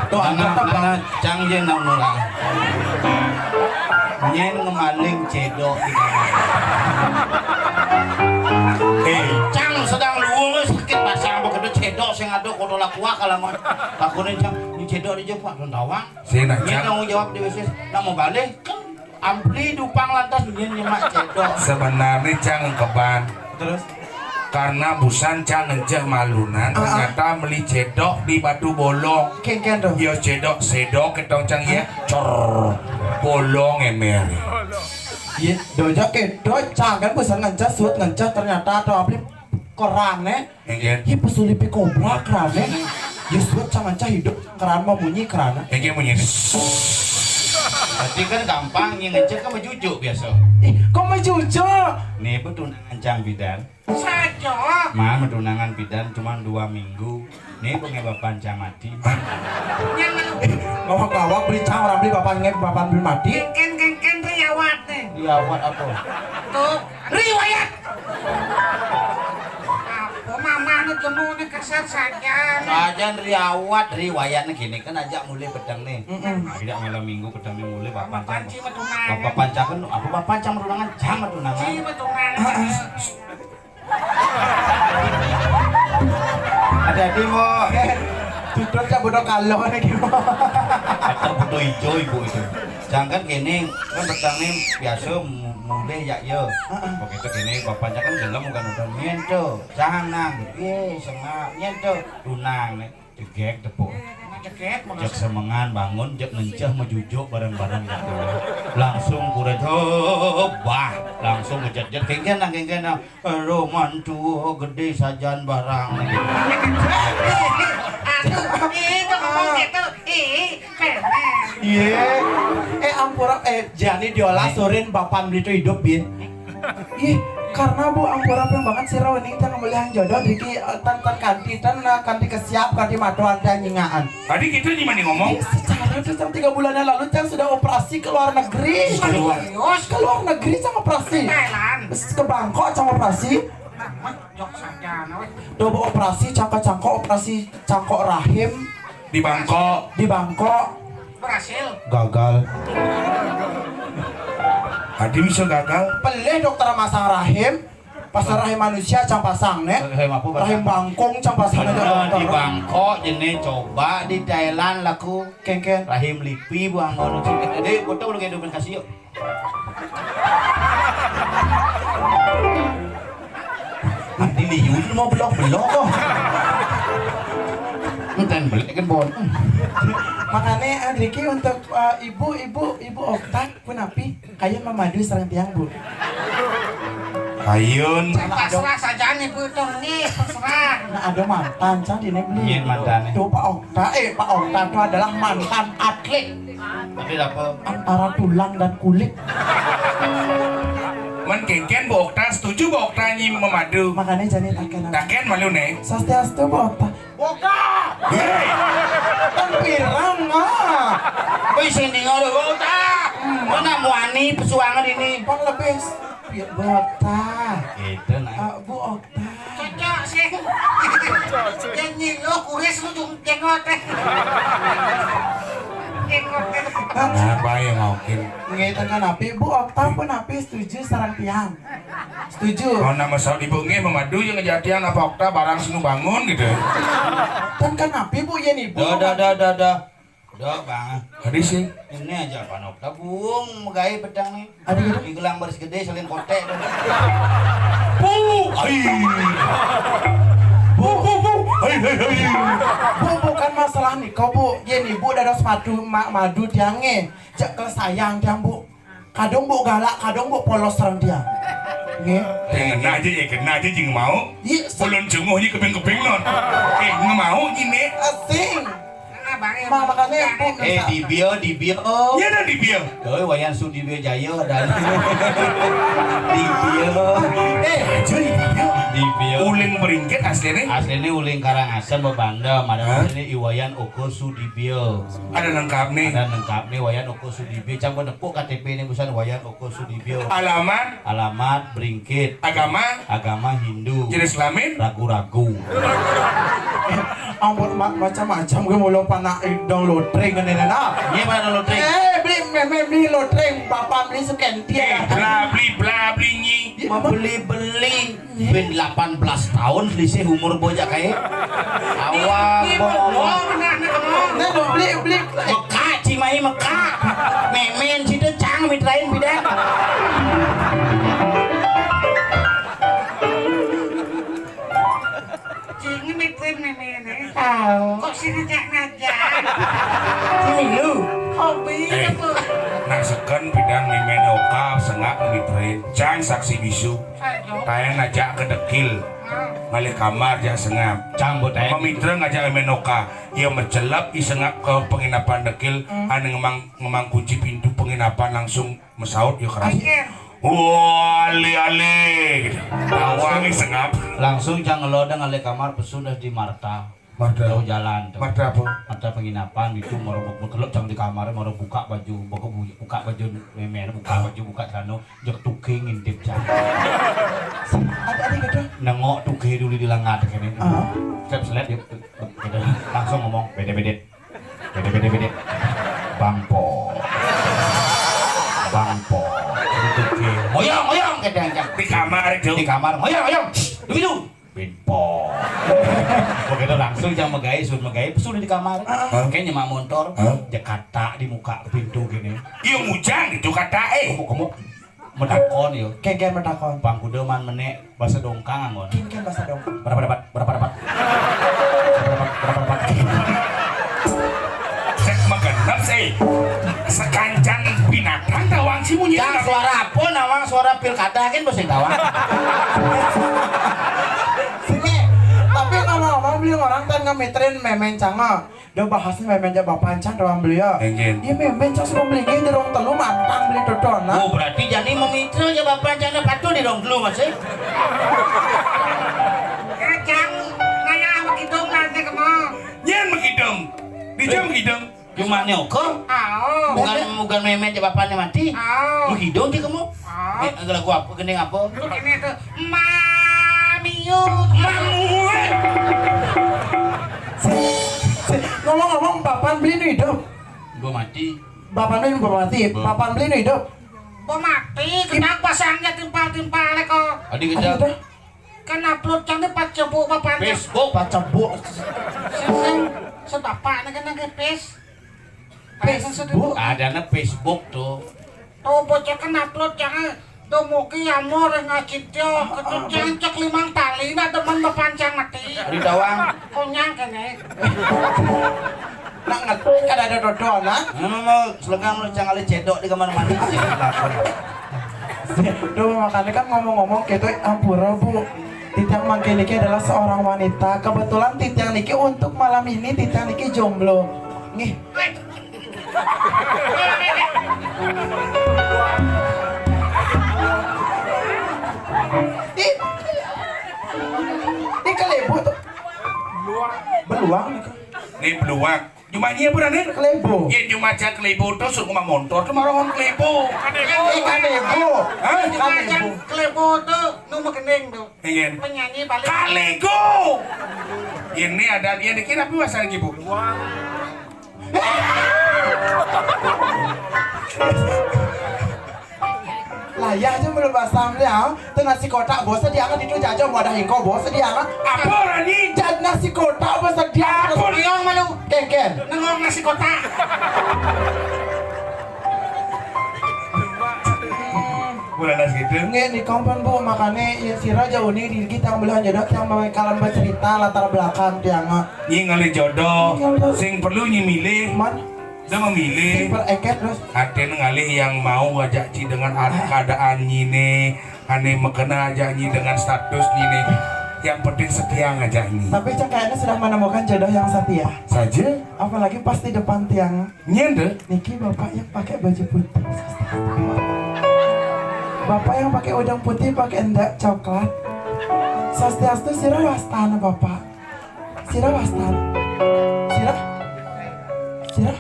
Tuh, mana, angkat apa? Mana cang jén nak nurang. Nyén ngemaling cédok di kamar. Eh, cang sedang luwung sakit basang begitu cédok sing ada kotola kuah kalau mau. Takutin cang, ini cédok di jepang, tawang. Sing nak, Nyén cang tanggung jawab di bisnis. Nak mau balik, ampli dupang lantas nyén nyemak cédok. Sebenarnya cang keban. Terus? Karena busan cang ngejeh malunan, ah, ah, ternyata meli cédok di Batu Bolong. Kengken tuh. Yo cédok, sédok ketong cang ya, cor. Bolong ember. Iya, dojak ke, dojak kan busan ngejeh, suut ngejeh ternyata atau apa keran, eh. Iya. Ih, pesulipi kobra kerana. Ya, suat cang ancah hidup, keran mau munyi kerana. Iya, munyi. Berarti kan gampang, yang ngecek kan majujuk biasa. Ih, kok majujuk? Nih, betunangan cang bidan. Saja. Mah, betunangan bidan cuma dua minggu. Nih, pengebapan cang mati. Yang ngawak-ngawak beli cang orang beli bapak ngep bapak beli mati. Kengken, kengken, riawat nih. Riawat apa? Tuh, riwayat. Apa mamahné jemu né kasar saja. Sajan riawat, riwayatné gini kan ajak mulai pedang nih. Mm-mm. Nah, tidak malam minggu pedang nih mulai bapak Panci metunangan. Bapak Panca kan apa bapak Panca metunangan? Jangan metunangan. Ci metunangan. Ada di mau. Tutur cak bodoh kalau lagi mau. Atau bodoh hijau ibu itu. Jangan gini, kan pedang nih biasa mu- mulai ya ya. Heeh. Begitu gini bapaknya kan gelem kan udah nyentuh. Jangan nang. Iya, sama nyentuh. Tunang nih. Jegek tepuk. Jegek, jek semengan bangun, jek ngenceh mejujuk bareng-bareng gitu. Langsung kuret, oh, bah, langsung ngejet-jet, kengken nang, kengken nang. Roman tuh gede sajan barang. Aduh, ih, kok ngomong gitu? Ih, keren. Iya. Eh, ampura, eh, jani diolah sorin bapan beli itu hidup, Bin. Ih, karena Bu ampura peng banget sih rawan ini teh ngambil yang jodoh, Diki, eh, tan tan kanti tan nah, kanti kesiap, kanti matuan teh nyingaan. Tadi gitu gimana ngomong? Ih, secara tuh cang tiga bulan yang lalu cang sudah operasi ke luar negeri. Serius? Ke luar negeri cang operasi. Thailand. Ke Bangkok cang operasi. Nah, jok saja, nah, weh. Coba operasi cangkok-cangkok, operasi cangkok rahim. Di Bangkok. Di Bangkok. Berhasil. Gagal. Tadi bisa gagal. Pelih dokter masang rahim. Pasal rahim manusia cang pasang, né. Rahim apa, Pak? Rahim bangkong cang pasang aja. Bener, di Bangkok jené, coba di Thailand laku. Kéngkén. Rahim lipi buang ngono. Eh, foto lu kayak domen kasih yuk. Nanti liu mau belok-belok kok. Enten beli kan bon. Makanya, eh, Driki, untuk, eh, ibu, ibu, ibu Okta, punapi? Kayun mamadu sareng tiang, Bu? Kayun. Pasrah saja nih, Bu, itu nih, pasrah. Nah, ada mantan, cang, ini beli. Iya, mantan. Tuh, Pak Okta, eh, Pak Okta itu adalah mantan atlet. Atlet apa? Antara tulang dan kulit. Men kéngkén Bu Okta, setuju Bu Okta nyi mamadu. Makanya jani taken. Taken malu, né. Swastiastu, Bu Okta. Okta! Héi! Kan pirang, ah. Wih, sini ngono, Okta. Mana muani pesuangan ini? Pang lebih. Iya, Bu Okta. Gitu, nah. Ah, Bu Okta. Cocok sih. Nyanyi lo kuris lu jung-, jengot. Jengot. Apa yang mau kin? Nggih, ten kanapi, Bu Okta punapi setuju sareng tiang? Setuju. Oh, nama saud ibu nggih mamadu yang ngejatian apa Okta barang sing bangun gitu. Ten kanapi, Bu, yén ibu. Dah, dah, dah, dah, dah. Dah, Bang. Tadi sih. Ini aja Pak Okta buung megai pedang nih. Ada gitu? Di gelang baris gedé salin koték dong. Bu, ai. Bu, bu, bu. Hai, hai, hai. Bu, bukan masalah nih, kok, Bu. Yén ibu dados madu, ma-, madu tiangé. Cek ke sayang tiang, Bu. Kadung Bu galak, kadung Bu polos sareng tiang. Nggih. Eh, ngena aja ya, kena aja jing mau. Iya, sa- Ulun cunguh aja keping-keping non. Eh, nggak mau gini. Asing. Ma, makanya Bu. Eh, dibio, dibio. Iya, dah dibio. Doi, Wayan Sudibio Jaya, dah. Dibio. Eh, aja dibio. Dibio. Uling Beringkit aslinya. Aslinya Uling Karangasem, Bebanda. Hah? Aslinya Iwayan Oko Sudibio. Ada lengkap nih. Ada lengkap nih, Wayan Oko Sudibio. Cang nepuk K T P ini busan Wayan Oko Sudibio. Alamat? Alamat Beringkit. Agama? Agama Hindu. Jenis kelamin? Ragu-ragu. Ampun, ma-, macam-macam gue mulu panak dong lotring kan ini, nah. Iya, mana lotring? Eh, beli, meme beli lotring, bapak beli sukenti. Eh, bla beli bla beli nyi. Membeli-beli. Bin delapan belas tahun selisih umur bocah kayak. Awak bohong. Nah, beli, beli. Mekak, Cimahi Mekak. Memen situ cang mitrain bidang. Cing mitrain memen, eh. Tahu. Kok sini cak ngajak? Sini lu. Hobi. Eh, apa? Nang seken bidang memen Okta sengak mitrain. Cang saksi bisu. Tayan ajak ke dekil. Ngalih kamar jak sengap. Cang, Bu, tayan. Mamitra ngajak Meme Okta. Ia mecelep i sengap ke penginapan dekil. Hmm. Ane ngemang, ngemang kunci pintu penginapan langsung mesaut ia keras. Oke. Wah, ale, ale, gitu. Tawang i sengap. Langsung cang ngeloda ngalih kamar pesu dah di Marta. Marta. Jauh jalan tuh. Marta apa? Marta penginapan itu, mara bu-, bekelep cang di kamar, mara buka baju, buka bu-, buka baju memen, buka baju, buka celana, jek tuking ngintip cang. Ada, ada gitu. Nengok tuking dulu di lengan kene. Ah. Selep-selep dia, gitu. Langsung ngomong, "Bede-bede. Bede-bede-bede. Bangpo. Bangpo." Gitu, tuking. "Ngoyong, ngoyong," kata cang. Di kamar itu. Di kamar, "Ngoyong, ngoyong. Shh, dulu." Binpo. Begitu langsung cang megai, sun megai, pesu di kamar. Hah? Kayaknya mak montor, Hah? Jek kata di muka pintu gini. Iya, mujang itu kata, eh. Kamu, kamu metakon, yo. Kengken metakon. Bang Kuda man menek bahasa Dongkang, anggon. Kengken bahasa Dongkang. Berapa dapat? Berapa dapat? Berapa dapat? Berapa dapat? Cek magenep sih. Sekancan binatang tawang si munyi. Cang, suara apa nawang? Suara pilkada kan bos yang tawang. Sini, tapi ngomong-ngomong, beli orang kan ngemitrin memen canga. Dia bahasnya memen ja bapancan tawang beli ya. Engin. Dia memen cang suruh beli gini di rong telu mantang beli dodona. Oh, berarti jani memitra ja bapancan patuh di rong telu masih. Eh, cang, kayak apa gitu nanti kamu? Nyen magidong. Dija magidong. Cuma nyoko. Ao. Bukan, bukan memen ja bapane mati. Ao. Magidong ti kamu. Ao. Eh, lagu apa? Gending apa? Ini tuh. Mamiu. Mamu. Ngomong-ngomong, bapan beli nu hidup. Gua mati. Bapan beli nu mati. Bapan beli nu hidup. Bo mati, kenapa pasangnya timpal-timpal kok? Adi gedang. Kan upload cang ni pacebuk papanjang. Facebook. Pacebuk. Sing, sing, sebapak ni kena ke Face. Facebook. Ada na Facebook tuh. Tuh bocah kan upload cang. Dumugi amor ngacityo. Ketu cang cek limang tali na demen papanjang mati. Adi tawang. Konyang kene. Nak ngetik kada ada dodo, nak. Memang mau selegang lu cang ale cedok di kamar mandi. Duh, makanya kan ngomong-ngomong gitu, ampura, Bu. Titiang mangkin niki adalah seorang wanita. Kebetulan titiang niki untuk malam ini titiang niki jomblo. Nggih. Ih. Ih, kelebu tuh. Beluang nih. Nih beluang. Cuma iya berani. Kelebu. Ya cuma cang kelebu tuh suruh rumah montor tuh marongon kelebu. Ih, kelebu. Hah? Cuma cang kelebu tuh nu magending tuh. Ingin. Penyanyi balik. Kalego. Ini ada dia dikira apa bahasa lagi, Bu? Lah ya aja belum basam dia. Tuh nasi kotak bos diangkat itu jajan wadah ingko bos diangkat. Apa orang ni? Jad nasi kotak bos diangkat. Apa orang malu? Kengken. Nengok nasi kotak. Bulan das gitu. Nggih, nika pun, Bu, makane ya sira jauh ni di kita belahan jodoh yang mau kalian bercerita latar belakang tiang. Nyi ngalih jodoh. Iya, betul. Sing perlu nyi milih. Man. Dah memilih. Sing per eket terus. Aten ngalih yang mau ajak ci dengan ad- keadaan nyi ne, ane mekena ajak nyi dengan status nyi ne. Yang penting setia ngajak nyi. Tapi cang kayaknya sudah menemukan jodoh yang setia. Saja. Apalagi pas di depan tiang. Nyen deh. Niki bapak yang pakai baju putih. Bapak yang pakai udang putih, pakai endak coklat. Swastiastu, sira wastana bapak. Sira wastana. Sira. Sira.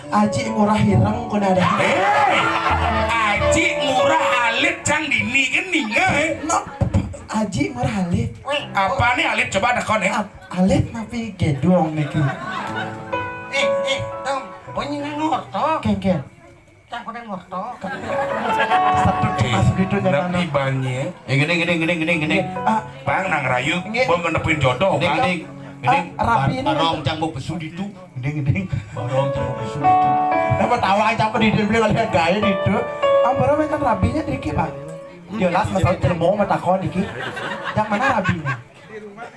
Aji Ngurah Hireng kun ada. Eh, Aji Ngurah Alit cang dini kan ninga, eh. No, Aji Ngurah Alit. Apa nih alit coba dakon ya? Ap- Alit napi gedong niki. Eh, eh, dong, bunyi ngorto. Kengken. Cang kuda ngorto. Satu Eh, cemas gitu jangan. Napi banyak. Eh, gini, gini, gini, gini, gini. Ah, Bang nang rayu, nggih. Bang ngenepuin jodoh, Gini, Bang. Gini, gini. Ah, rapi ini. Barong cang mau pesu ditu. Gini, gini. Barong cang mau pesu ditu. Apa tawa cang di dia bilang ada gaya ditu. Ampura mekan rabinya dikit, Pak. Dia las masalah jelmo matakon dikit. Yang mana rabinya?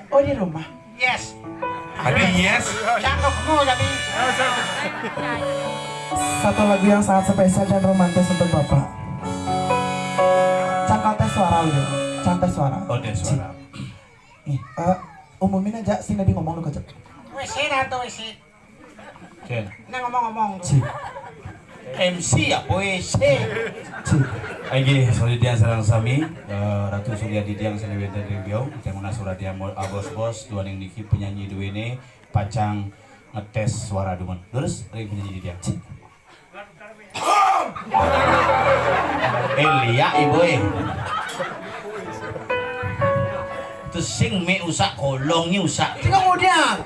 Oh, di rumah. Yes. Ada yes. Cakep mau jadi. Satu lagu yang sangat spesial dan romantis untuk Bapak. Cangkal tes suara udah. Cangkal tes suara. Oh, tes suara. Nih, eh, umumin aja sih tadi ngomong lu kecil. W C dah tuh W C. Jen. Nah, ngomong-ngomong tuh. Ci. M C apa W C? Ci. Ayo, selanjutnya sareng sami, eh, Ratu Suryadi tiang seni wenten ring Riau, tiang menas ora tiang mo- abos-bos, duaning niki penyanyi duene pacang ngetes suara dumen. Terus ring penyanyi tiang. Ci. Eh, liak ibu eh. Terus sing me usak kolong ni usak. Sing kemudian.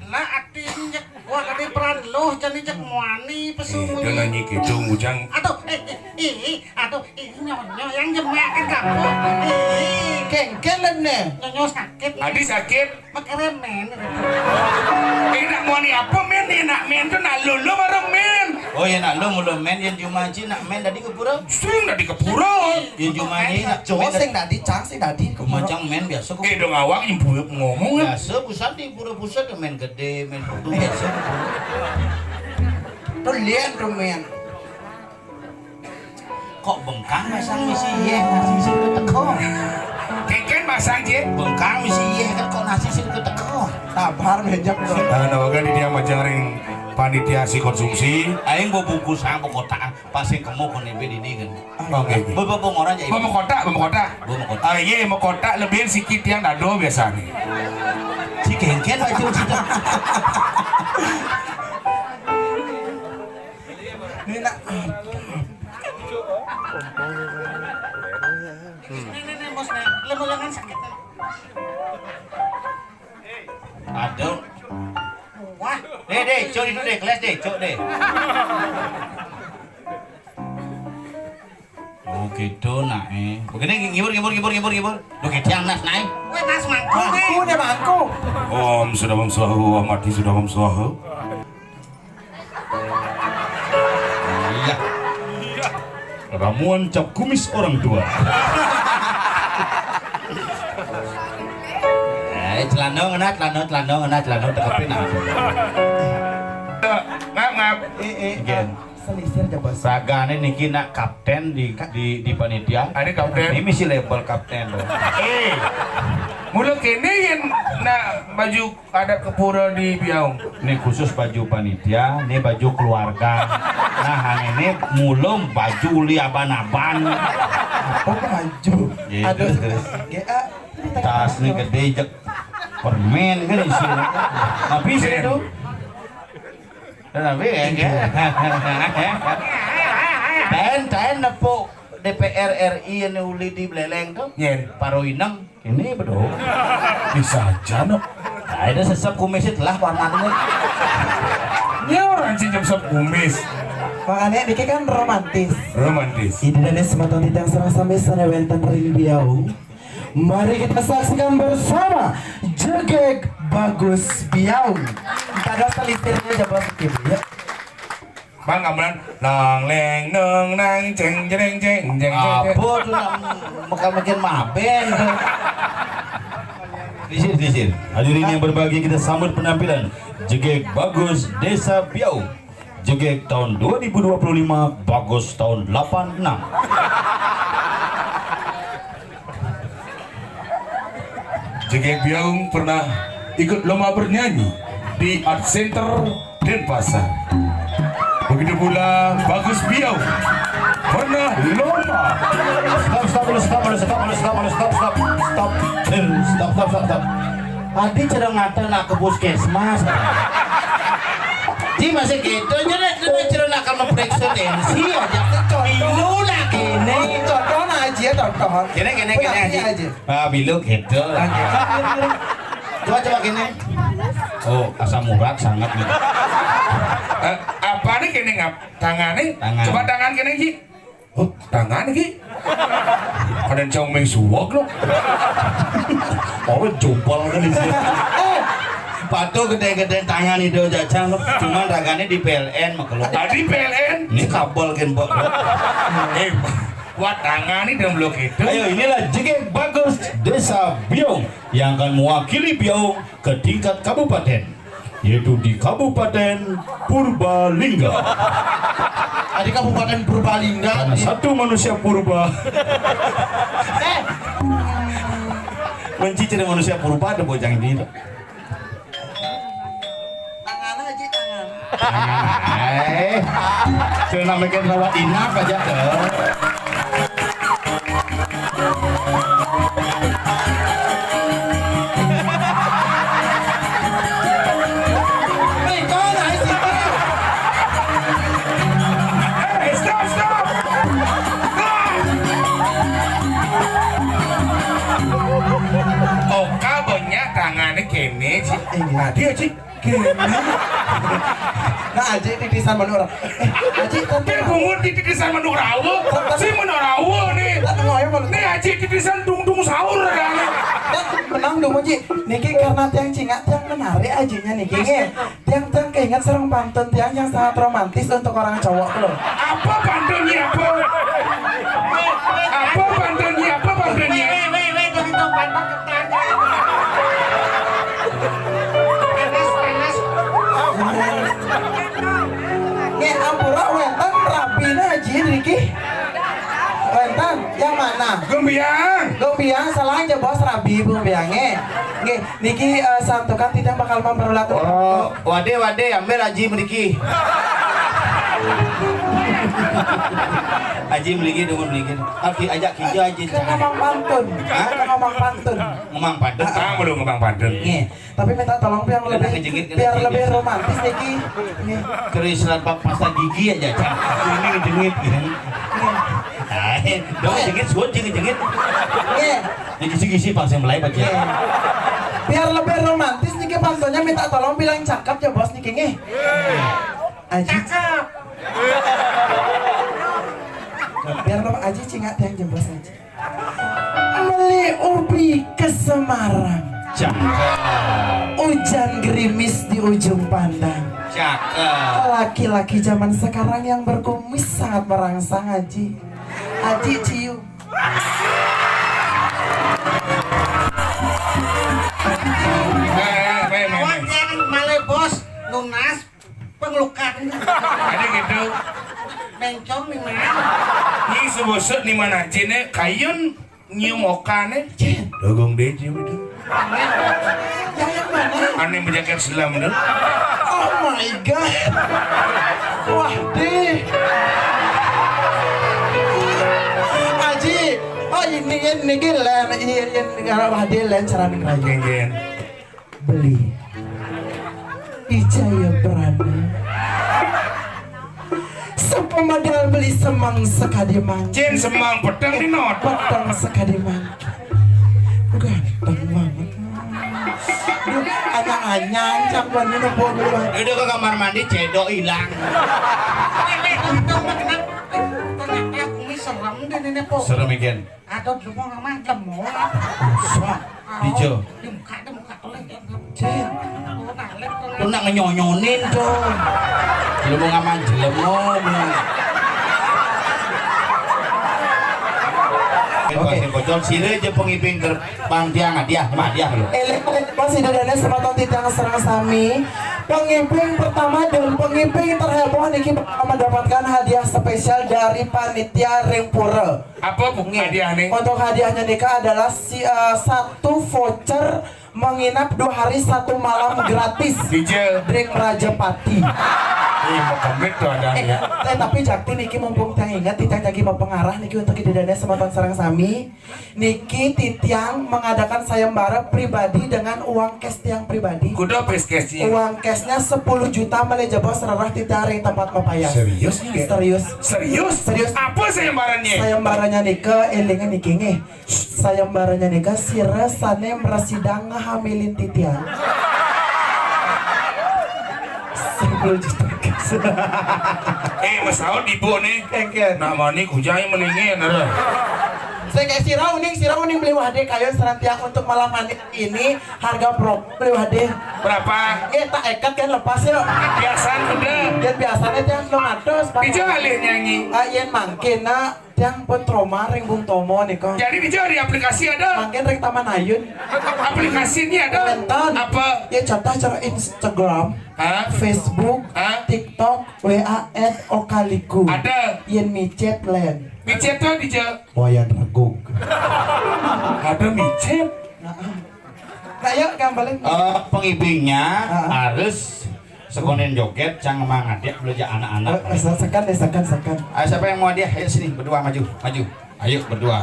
Lah ati injek wah kadi peran loh jani jek muani pesu. Eh, dia nyanyi gitu bujang. Aduh, eh, eh, eh, aduh, eh, nyonyo yang jemak kan kamu. Eh, kengken ne. Nyonyo sakit. Adi sakit. Makeremen. Eh, nak muani apa men? Eh, nak men tu nak lulu baru men. Oh ya nak lulu men yang cuma ci nak men tadi ke pura. Sing tadi ke pura. Yang cuma ni nak cowok sing tadi cang sing tadi ke pura. Macam men biasa. Eh, dong awak yang ngomong kan. Biasa pusat di pura pusat main gede, main bodoh biasa. Tuh lian tuh men. Kok bengkang masang misi ye nasi sing keteko. Keken masang je. Bengkang misi ye kan kok nasi sing keteko. Sabar bejak. Nah, nawaga di dia majang ring panitia si konsumsi. Aing bawa bungkus ang kotak. Pas sing kemo kon nembe dini kan. Oke, oke. Bebo bong orang jadi. Bebo kota, bebo kota. Bebo kota. Ah, iya, bebo kota lebih sikit yang dado biasanya. Si kengken aja sudah. Ini nak. Ini, ini, ini, bos, nih. Lemu lengan sakit. Aduh. Wah. Deh, deh, cok itu deh, kelas deh, cok deh. Oh, Itu nah, eh. Begini, ngibur, ngibur, ngibur, ngibur, ngibur. Duh, ketiang nas naik. Weh, nas mangkuk, eh. Mangkuk dia, mangkuk. Om sudah mem swaha, Om mati sudah mem swaha. Iya. Ramuan cap kumis orang tua. Eh, celana ngena, celana, celana ngena, celana tekepin, ah. Ngap, ngap. Eh, eh, Gen. Selisir aja, Bos. Ragane niki nak kapten di, di, di panitia. Ada kapten? Ini misi label kapten, loh. Eh, mula kene yang nak baju adat kepura di Biaung. Ini khusus baju panitia, ini baju keluarga. Nah, ini mulum baju li aban-aban. Apa baju? Iya, aduh, terus, terus. G A. Tas nih gede jek permen kan isi. Tapi sih itu. Tapi ya, ya. Taen, taen nepuk D P R R I yang uli di Beleleng tuh. Nyen. Paro ineng. Ini bedo. Bisa aja, no. Nah, itu sesep kumis itu lah warnanya. Ini orang cincin sep kumis. Makanya ini kan romantis. Romantis. Ini dan semeton titang serasa misalnya wenten ring Biaung. Mari kita saksikan bersama Jegeg Bagus Biaung. Kita ada selisirnya, coba sedikit, ya. Bang, gamelan nang leng neng nang ceng jereng ceng ceng ceng. Apa tuh, nak makan makin maben tuh. Disir, disir. Hadirin yang berbahagia, kita sambut penampilan Jegeg Bagus Desa Biaung. Jegeg tahun dua ribu dua puluh lima, Bagus tahun delapan enam. Jegeg Biaung pernah ikut lomba bernyanyi di Art Center Denpasar. Begitu pula Bagus Biaung pernah lomba. Stop, stop, stop, stop, stop, stop, stop, stop, stop, stop, stop, stop, stop, stop. Tadi cereng ngata nak ke puskesmas. Ji masih gitu aja deh, kita cereng nak kamu periksa tensi aja. Contoh. Milu nak kene. Contoh nak aja, contoh. Kene, kene, kene aja. Ah, milu gitu. Oke. Coba, coba kene. Oh, asam urat sangat nih. Eh, apa nih kene ngap? Tangan nih? Tangan. Coba tangan kene, Ji. Oh, tangan iki. Ada cong meng suwok lo. Oh, jompol kan di sini. Patuh gede-gede tangan itu jajang lo. Cuman ragane di P L N mah kalau. Tadi P L N. Ini kabel kan, Mbok. Eh, buat tangan ini dan blok itu. Ayo, inilah Jegeg Bagus Desa Biung yang akan mewakili Biung ke tingkat kabupaten, yaitu di Kabupaten Purbalingga. Ah, di Kabupaten Purbalingga. Karena satu manusia purba. Eh. Mencicir manusia purba ada bojang ini. Tangan aja, tangan. Eh, sudah mikir rawat inap aja tuh. Eh, stop, stop. Oka banyak tangannya kene, Ci. Eh, tadi, Ci. Kene. Nah, Aji titisan menurut. Eh, Aji, tapi bungut di titisan menurut rawa. Si menurut rawa nih. Nih, Aji titisan dung-dung sahur kan. Menang dong, Aji. Niki karena tiang cingak, tiang menarik ajinya niki. Tiang, tiang keinget sareng pantun tiang yang sangat romantis untuk orang cowok loh. Apa pantunnya, apa? Apa pantunnya, apa pantunnya? Weh, weh, weh, dari tempat. Nggih, ampura wenten rabine Aji niki. Wenten, yang mana? Gumbiang. Gumbiang, salah aja bos rabi Gumbiange. Nggih, niki eh, santukan tidak bakal memperulakan. Oh, wade, wade, ambil Aji mriki. Aji mriki, dungun mriki. Oke, ajak kita aja. Ngomong pantun. Hah? Ngomong pantun. Ngomong pantun. Ah, belum ngomong pantun. Nggih. Tapi minta tolong biar lebih, lebih romantis niki. Nggih. Terus serat pasta gigi aja, Cak. Ini jengit. Nggih. Dong jengit, suut jengit, jengit. Nggih. Ini kisi-kisi pasti mulai baca. Nggih. Biar lebih romantis niki pantunnya minta tolong bilang cakep ya bos niki nggih. Aji. Cakep. Biar lo Aji cingak yang jebos aja. Meli ubi ke Semarang. Cakep. Hujan gerimis di ujung pandang. Cakep. Laki-laki zaman sekarang yang berkumis sangat merangsang, Aji. Aji cium. Awak yang malebos nunas pengelukan. Ada gitu. Bencong nih, man. Ini sebosok nih mana cine kayun nyium okane. Cin. Dogung deh cium itu. Yang mana? Aneh berjaket selam tuh. Oh my God. Wah deh. Aji. Oh ini ini gila. Iya, iya, negara wah deh, lain cara nih. Geng, geng. Beli. Ijaya Prana. Sepemadal beli semang sekadi mangki. Cin, semang peteng di not. Peteng sekadi mangki. Ganteng banget. Duh, anyang-anyang cang bani nopo dulu. Udah ke kamar mandi, cedok hilang. Ini serem deh ini, Po. Serem, Gen. Aduh, lu mau ngaman, lemot. Usah. Dijo. Dibuka, dibuka, tolong, ya. Cil. Oh, nalek, tolong. Lu nak ngenyonyonin, dong. Lu mau ngaman, jelemo, lu. Oke. Sing bocor, sira aja pengiping gerbang tiang, hadiah, mah hadiah lu. Eling, eling, pas ida dana semeton titiang sareng sami. Pengiping pertama dan pengiping terheboh niki bakal mendapatkan hadiah spesial dari panitia ring pura. Apa bu-, nggih, hadiah nih? Untuk hadiahnya nika adalah si, eh, satu voucher menginap dua hari satu malam gratis. Dija. Ring Rajapati. Ih, mau kemit tuh ada. Eh, ya. Eh, tapi jakti niki mumpung titiang inget, titiang lagi mau pengarah niki untuk ida dana semeton sareng sami. Niki titiang mengadakan sayembara pribadi dengan uang cash tiang pribadi. Kuda pes cashnya. Uang cashnya sepuluh juta malih jebos rerah titiang ring tempat mapayas. Serius nih? Serius. Serius? Serius. Apa sayembaranya? Sayembaranya nika, elingan niki nggih. Sayembaranya nika sira sane mrasidang ngehamilin titiang. Sepuluh juta. Eh, masaut ibu nih. Kengken. Nak mani kujai melingin, ada. Saya kayak sira uning, sira uning beli wahde kayu serantiang untuk malam mandi ini harga pro beli wahde. Berapa? Eh, tak eket kan lepas yuk. Biasa udah. Biar biasanya tiang lo ngatus. Pak. Ijo alih nyanyi. Ah, yen mangkin nak. Tiang pun trauma ring Bung Tomo nih kok. Jadi di, di aplikasi ada. Mangkin ring Taman Ayun. Aplikasi ini ada. Enten. Apa? Ya contoh cara Instagram, hah? Facebook, hah? TikTok, W A, Okaliku. Ada. Yen micet len. Micet tuh di je. Wayan Reguk. Ada micet. Nah, nah, yuk, gambalin. Eh, pengibingnya, ah, harus sekonen joget, cang mangadik belajar anak-anak. Eh, eh, se-, sekan deh, sekan, sekan. Ah, siapa yang mau hadiah? Ayo sini, berdua maju, maju. Ayo berdua.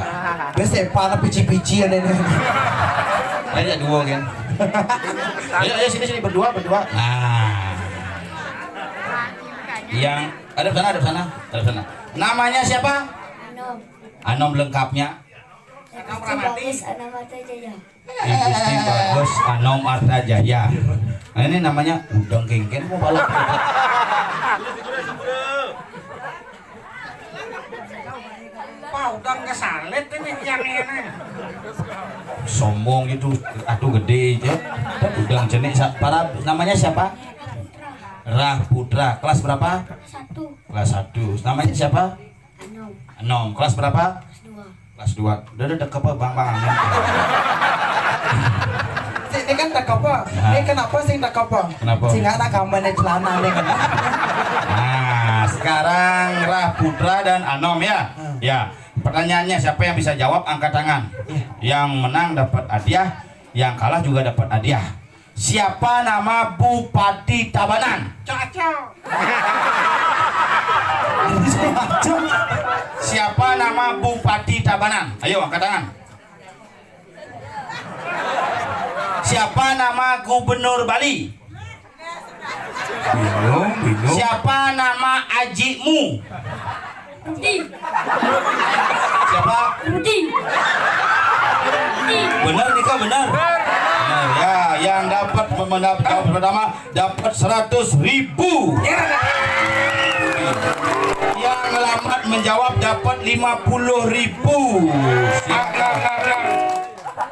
Wes, eh, para pici-pici ada nih. Ayo dua kan. Ayo, ayo sini, sini berdua, berdua. Nah. Yang ada sana, ada sana, ada sana. Namanya siapa? Anom. Anom lengkapnya. Gusti Bagus Anom Arta Jaya. Ih, Gusti Bagus Anom Arta Jaya. Nah, ini namanya udang kengken mau balap. Pak, udang kesalit ini yang ini. Sombong gitu, atuh gede aja. Udang jenik sa-, para namanya siapa? Rah Putra. Kelas berapa? Satu. Kelas satu. Namanya siapa? Anom. Anom. Kelas berapa? Kelas dua. Kelas dua. Udah, udah, dek apa, Bang, Bang, Amin? Sini kan dek apa? Hah? Ini kenapa sih dek apa? Kenapa? Sehingga anak kamu ini celana nih kan? Nah, sekarang Rah Putra dan Anom ya. Hmm. Ya. Pertanyaannya siapa yang bisa jawab angkat tangan. Iya. Yang menang dapat hadiah, yang kalah juga dapat hadiah. Siapa nama Bupati Tabanan? Cocok. Siapa nama Bupati Tabanan? Ayo angkat tangan. Siapa nama Gubernur Bali? Bingung, bingung. Siapa nama ajimu? Rudi. Siapa? Rudi. Rudi. Benar, Nika, benar. Benar, ya, yang dapat pemenang pertama dapat seratus ribu. Ya. Yang lambat menjawab dapat lima puluh ribu. Silakan.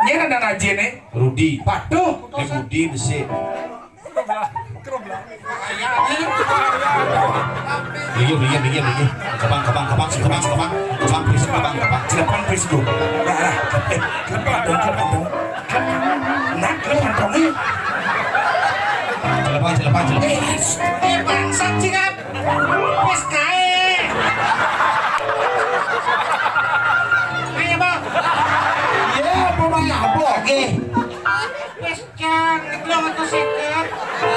Ini ada aja nih. Rudi. Waduh. Eh, Budi besi. Iya, iya, iya. Kebang, kebang, kebang, kebang, kebang, kebang, please, kebang, kebang. Cilepan, please, go. Nah, nah. Eh, cilepan dong, cilepan dong. Nah, cilepan dong, nih. Cilepan, cilepan, cilepan. Eh, eh, bangsat, sih, kan? Wes kae. Ayo, Bang. Iya, apa, Bang? Apa? Oke. Wes, Cang, belum atau seket.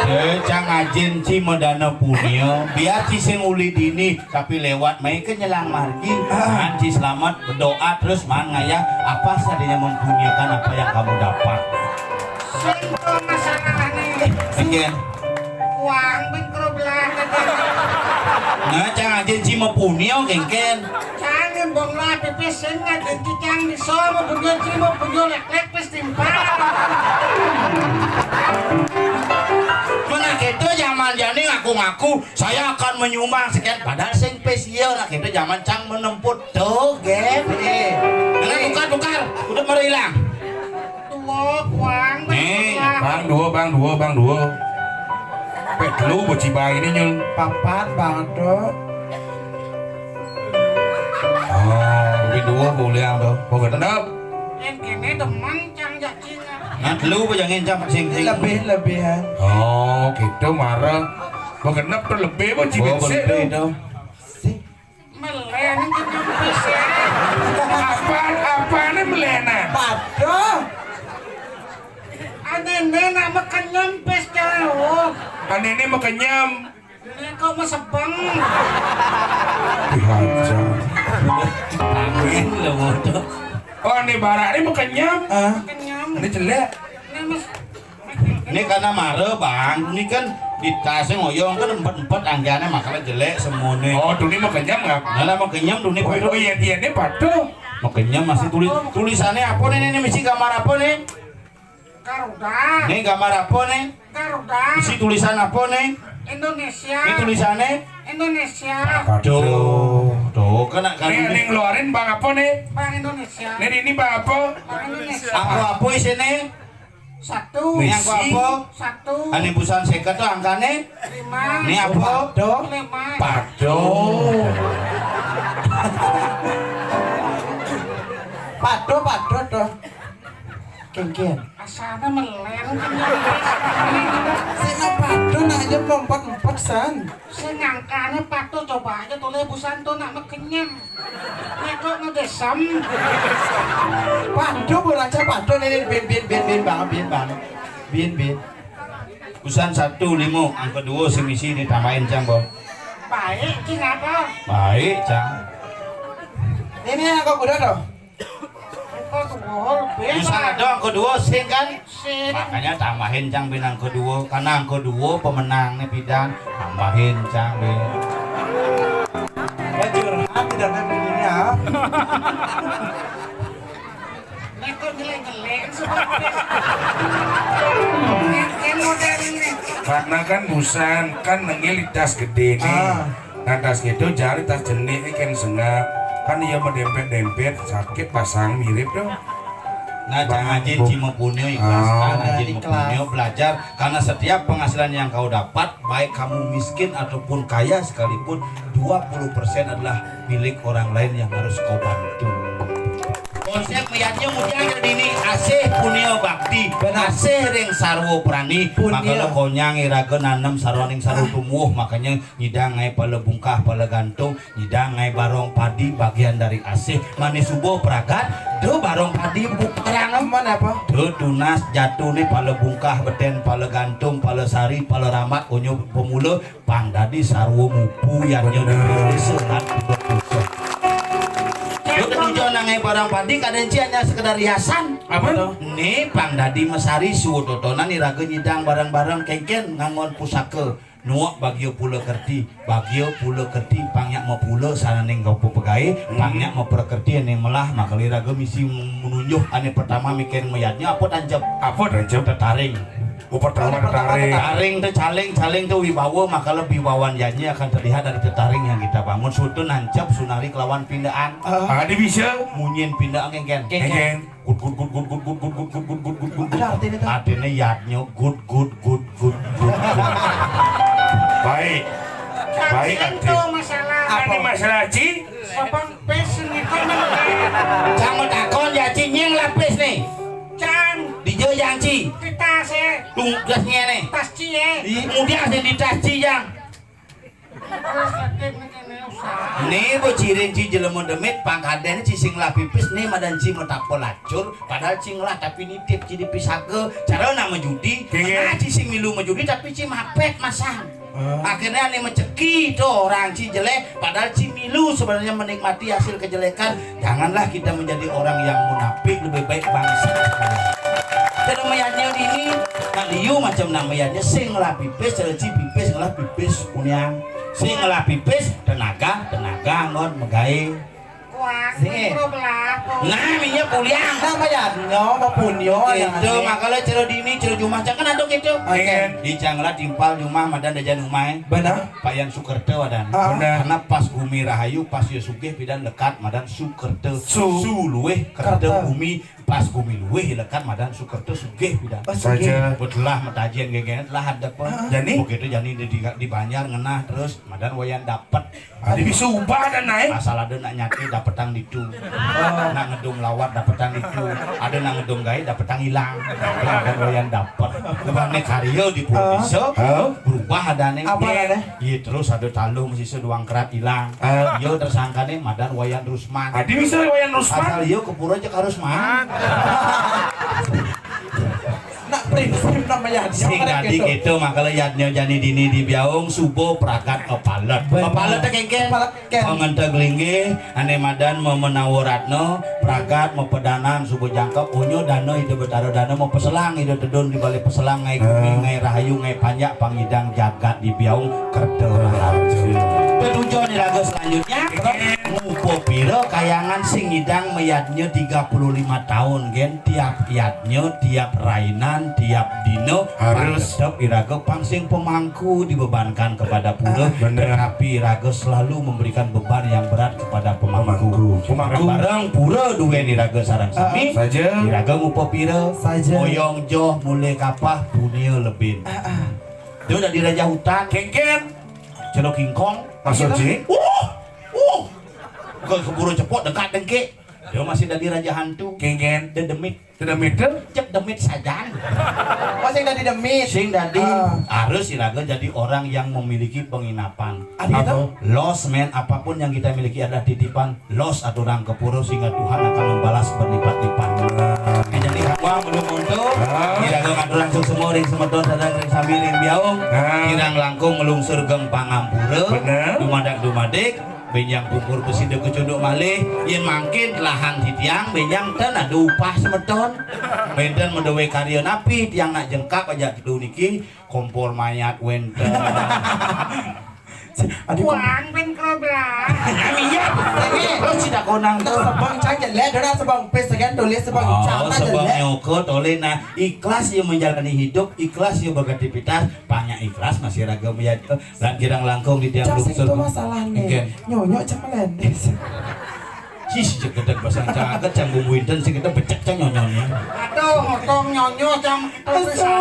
Eh, Cang Ajin ci medana punia, biar ci sing uli dini, tapi lewat mai ke nyelang margi. Ah. Maan ci selamat, berdoa terus, maan ngayah apa sadanya mempunyakan apa yang kamu dapat. Sing to masalahne. Oke. Wang bengkro belah. Nah, Cang Ajin ci mepunia, kengken. Cang bong lah pipis sing ngajin ci Cang di so, mau bunyo ci, mau bunyo lek-lek, pis timpal. Mana gitu zaman jani ngaku-ngaku, "Saya akan menyumbang sekian," padahal sing pis iya, nah gitu zaman Cang menemput tuh, gen. Eh. Nah, tukar, tukar. Udah mara ilang. Dua, Bang. Nih, Bang, dua, Bang, dua, Bang, dua. Pek telu bocibang ini nyul. Papat, Bang, tuh. Oh, lebih dua boleh, Bang. Kok genep? Yang kene demen, Cang, jajing. Nah, telu apa jangan, Cang, sing, sing. Lebih, lebihan. Oh, gitu, mara. Kok genep tuh lebih, bocibang. Oh, sih, lebih tuh. Tuh. Sing. Melen kenyem pis, ya. Apa, apa ini melenan? Paduh. Anene nak mekenyem pis, jauh. Anene mekenyem. Ini kok mesebeng? Dihajar. Angin lho, bodoh. Oh, ini barak ini mekenyem. Ah. Mekenyem. Ini jelek. Ini mes- Ini karena mara, Bang. Ini kan di tasnya ngoyong kan empat-empat angkanya, makanya jelek semuanya. Oh, duni mekenyem nggak? Nah, lah mekenyem duni. Oh, iya, iya, ini patuh. Mekenyem masih tulis, tulisannya apa nih? Ini mesti gambar apa nih? Garuda. Ini gambar apa nih? Garuda. Mesti tulisan apa nih? Indonesia. Ini tulisannya? Indonesia. Tuh, tuh, kena kan ini. Ini ngeluarin Bang apa nih? Bang Indonesia. Ini, ini Bang apa? Bang Indonesia. Apa-apa isinya? Satu. Ini aku apa? Satu. Ane busan seket tuh angkane. Lima. Ini apa? Pado. Lima. Pado. Pado, pado tuh. Kengken. Asana melen. Sing pado nak aja empat-empat san. Sing angkane patuh, coba aja tulis busan tuh nak mekenyem. Nek kok ngedesem. Patuh, Bu Raja, patuh nih, bin, bin, bin, bin, Bang, bin, Bang. Bin, bin. Busan satu limo, angka dua sing misi ini tambahin, Cang, Bang. Baik, Cing, apa? Baik, Cang. Ini angka kuda tuh. Angka dua, lebih. Busan ada angka dua sing kan? Sing. Makanya tambahin, Cang, bin angka dua. Karena angka dua pemenangnya pidan, tambahin, Cang, bin. Ya, curhat tidak ada begini, ya. Nek kok jelek-jelek, sebab model ini. Karena kan busan, kan nengil di tas gede nih. Ah. Nah, tas gitu, jari tas jenik ini kan sengap. Kan iya mendempet-dempet, sakit pasang mirip tuh. Nah, Bang, Cang Ajin Bu. Cimo punyo ikhlas, Ah. Cang Ajin Ikhlas. Punyo belajar, karena setiap penghasilan yang kau dapat, baik kamu miskin ataupun kaya sekalipun, dua puluh persen adalah milik orang lain yang harus kau bantu. Konsep meyatnya mudah jadi ini, asih punyo bakti, Benar. Asih ring sarwa prani, Punyo. Makanya konyang iraga nanem sarwa ning sarwa Ah. Tumbuh, makanya nyidang ngai pala bungkah, pala gantung, nyidang ngai barong padi bagian dari asih. Manis subuh pragat, do barong padi bukarang. Aman apa? Do tunas jatuh nih pala bungkah, beten, pala gantung, pala sari, pala rambat, konyo pemula, pang dadi sarwa mupu, yatnya Bener. Desa lan berdosa. Do tujuan ngai barong padi, kadang ci hanya sekedar hiasan. Apa tuh? Nih, pang dadi mesari suwetotonan iraga nyidang barang-barang kengken ngangon pusaka. Nuak bagia pula kerti, bagia pula kerti, pang nyak mapula sananing gapa pegaé, Hmm. Pang nyak maprakerti ané melah, makala iraga misi menunjuk ané pertama mikin mayadnya apa tancep? Apa tancep? Tetaring. Oh, pertama tetaring. Tetaring teh caling, caling teh wibawa, maka lebih wibawan janji akan terlihat dari tetaring yang kita bangun. Sutu nancep sunari kelawan pindaan. Ah, dia bisa. Munyin pinda kéngkén. Kéngkén. Gud gud gud gud gud gud gud gud gud gud gud gud gud. Ada artinya tuh. Artinya yadnya gud gud gud gud gud gud. Baik. Baik, Cang, arti. Itu masalah. Apa? Ini masalah, Ci. Sabang pis nih, kok nih? Cang mau takon ya, Ci, nying lapis nih. Cang. Di jero jang, Ci. Di tas, ya. Tuh, gasnya nih. Tas, Ci, ya. Di, mudah sih di tas, Ci, Jang. Terus, aktif nih, kene usaha. Nih, bu ciring, Ci, jelema demit, pangkadén, Ci, sing lah pipis, nih, madan, Ci, metak pelacur, padahal, Ci, ngelah, tapi nitip, Ci, dipisaga. Cara nama judi, Kenging. Nah, Ci, sing milu mejudi, tapi, Ci, mapet, masang. Ah. Akhirnya nih meceki itu orang Ci jelek, padahal Ci milu sebenarnya menikmati hasil kejelekan. Janganlah kita menjadi orang yang munafik, lebih baik bangsa. Dan mayatnya ini, nak liu macam nama mayatnya, sing ngelah pipis, cara Ci pipis, ngelah pipis, kunyang. Sing ngelah pipis, tenaga, tenaga, ngon, megai. Kuat, Sini. Bro, belah. Nah, minyak puliang. Nah, mayatnya, apa punyo, itu, anaknya. Makanya cara di ini, cara jumah, jangan ada gitu. Oke. Iya. Di Cangla timpal jumah, madan dajan umai. Benar. Payan Sukerta, wadan. Ah. Benar. Karena pas gumi rahayu, pas ya sugih, pidan lekat, madan Sukerta. Su. Su luwih, kerta. Kerta. Gumi, pas gumi luwih, lekat, madan Sukerta sugih, pidan. Oh, sugih. Saja. Betulah metajian genggen, lah ada apa? Ah. Jani? Begitu jani di, di, di Banjar ngenah terus, madan wayan dapet. Adi bisa ubah dan naik. Asal ada nak nyaki dapetang ditu. Oh. Nak ngedum lawat dapetang ditu. Ada nak ngedum gaé dapetang hilang. Ada doyan dapet. Ubahne karya di pura. Oh. Bisa. Oh. Berubah adane. Apa adane? Iya, terus ada talung sisa doang kerat hilang. Oh. Iya, tersangkane madan Wayan Rusman. Adi bisa Wayan Rusman. Asal iya ke pura aja harus man. Nak prinsip namanya. Sing dadi gitu, makanya yadnya jani dini di biaung subuh pragat kepalet. Benar. Kepalet teh kengkeng. Kepalet, keng. Pangenteg linggih, ane madan memenawa ratna, pragat mepedanan subuh jangkep, unyu dana ida betara dana mepeselang ida tedun di balik peselang ngai gumi, eh, ngai rahayu, ngai panjak pangidang jagat di biaung kerta rahayu. Tetujon iraga selanjutnya, ngupa pira kayangan sing ngidang mayadnya tiga puluh lima tahun, gen. Tiap yadnya, tiap rainan, tiap dina, harus. Pang tetep iraga pang sing pemangku dibebankan kepada pura, ah, bener. Tetapi iraga selalu memberikan beban yang berat kepada pemangku. Pemangku. Pemangku. Bareng pura duwe iraga sareng sami. Ah, ah. Saja. Iraga ngupa pira. Saja. Moyong joh mulai kapah punia lebin. Ah, ah. Dia udah dirajah hutan. Kengken. Celo kingkong. Maksud, Ci? Uh, uh. Ke keburu cepot dekat dengke. Dia masih dari raja hantu. Kengken. Dedemit. Dedemit, eh? Cek demit sajan. Oh, sing dadi demit. Sing dadi, ah, harus iraga jadi orang yang memiliki penginapan. Apa itu? Loss, men, apapun yang kita miliki adalah titipan. Loss aturang ke pura sehingga Tuhan akan membalas berlipat-lipat. Eh, jadi apa belum untuk? Ah. Iraga ngaturang suksma ring semeton sadang ring sami ring biaung. Ah. Kirang langkung ngelungsur geng pangampura. Bener. Dumadak dumadik. Benjang pungkur besida kecunduk malih, yen mangkin lahan titiang benjang ten ada upah semeton. Benten medewe karya napi tiang nak jengkak pajak tedu niki kompor mayat wenten. Aduh, kuan ben keroblah. Iya, terus tidak konang tuh. Sebang cang jelek, ora sebang pis segan tulis sebang. Oh, cang sebang jelek. Nyokot oleh nah ikhlas ya menjalani hidup, ikhlas ya beraktivitas, banyak ikhlas masih ragam ya. Lan kirang langkung di tiang lungsur. Cang sing itu masalahnya. Nggih. Nyonyok cang melendes. Cis, cek gedeg basang caket, cang bumbu inten sing kita becek cang nyonyone. Aduh, motong nyonyo cang. Asa,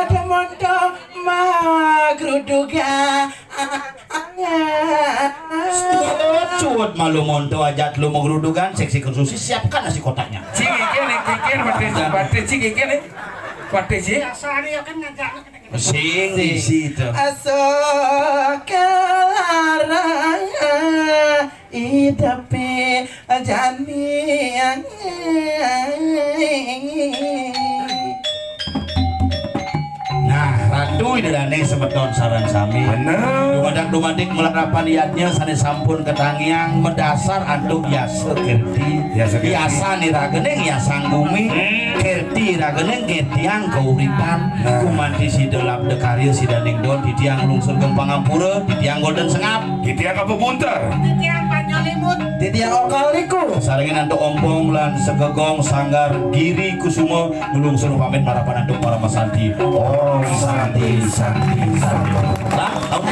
ada monto magruduga. Cuwet malu monto ajat lu magrudugan, seksi kursusi, siapkan nasi kotaknya. Cik, iki nih, iki nih, batis, batis, cik, iki nih. Batis, cik. Biasanya kan ngajak Sing isi itu. Asa kelarang idepe jani. Nah, Ratu Ida Dane semeton sareng sami. Bener. Dumadak dumadik melarapan yadnya sane sampun ketangiang medasar antuk yasa kirti. Yasa kirti. Yasa niraganing yasang bumi. Hmm. Kirti raganing kirtiang kauripan. Nah. Gumanti sida labda karya sidaning don titiang lungsur geng pangampura, titiang golden sengap. Titiang apa bunter? Titiang panjang. Titiang Okal niku. Sarengin antuk Ompong lan Segegong Sanggar Giri Kusuma, nulung suruh pamit marapan antuk Parama Santi. Om Santi, Santi, Santi. Lah, oke.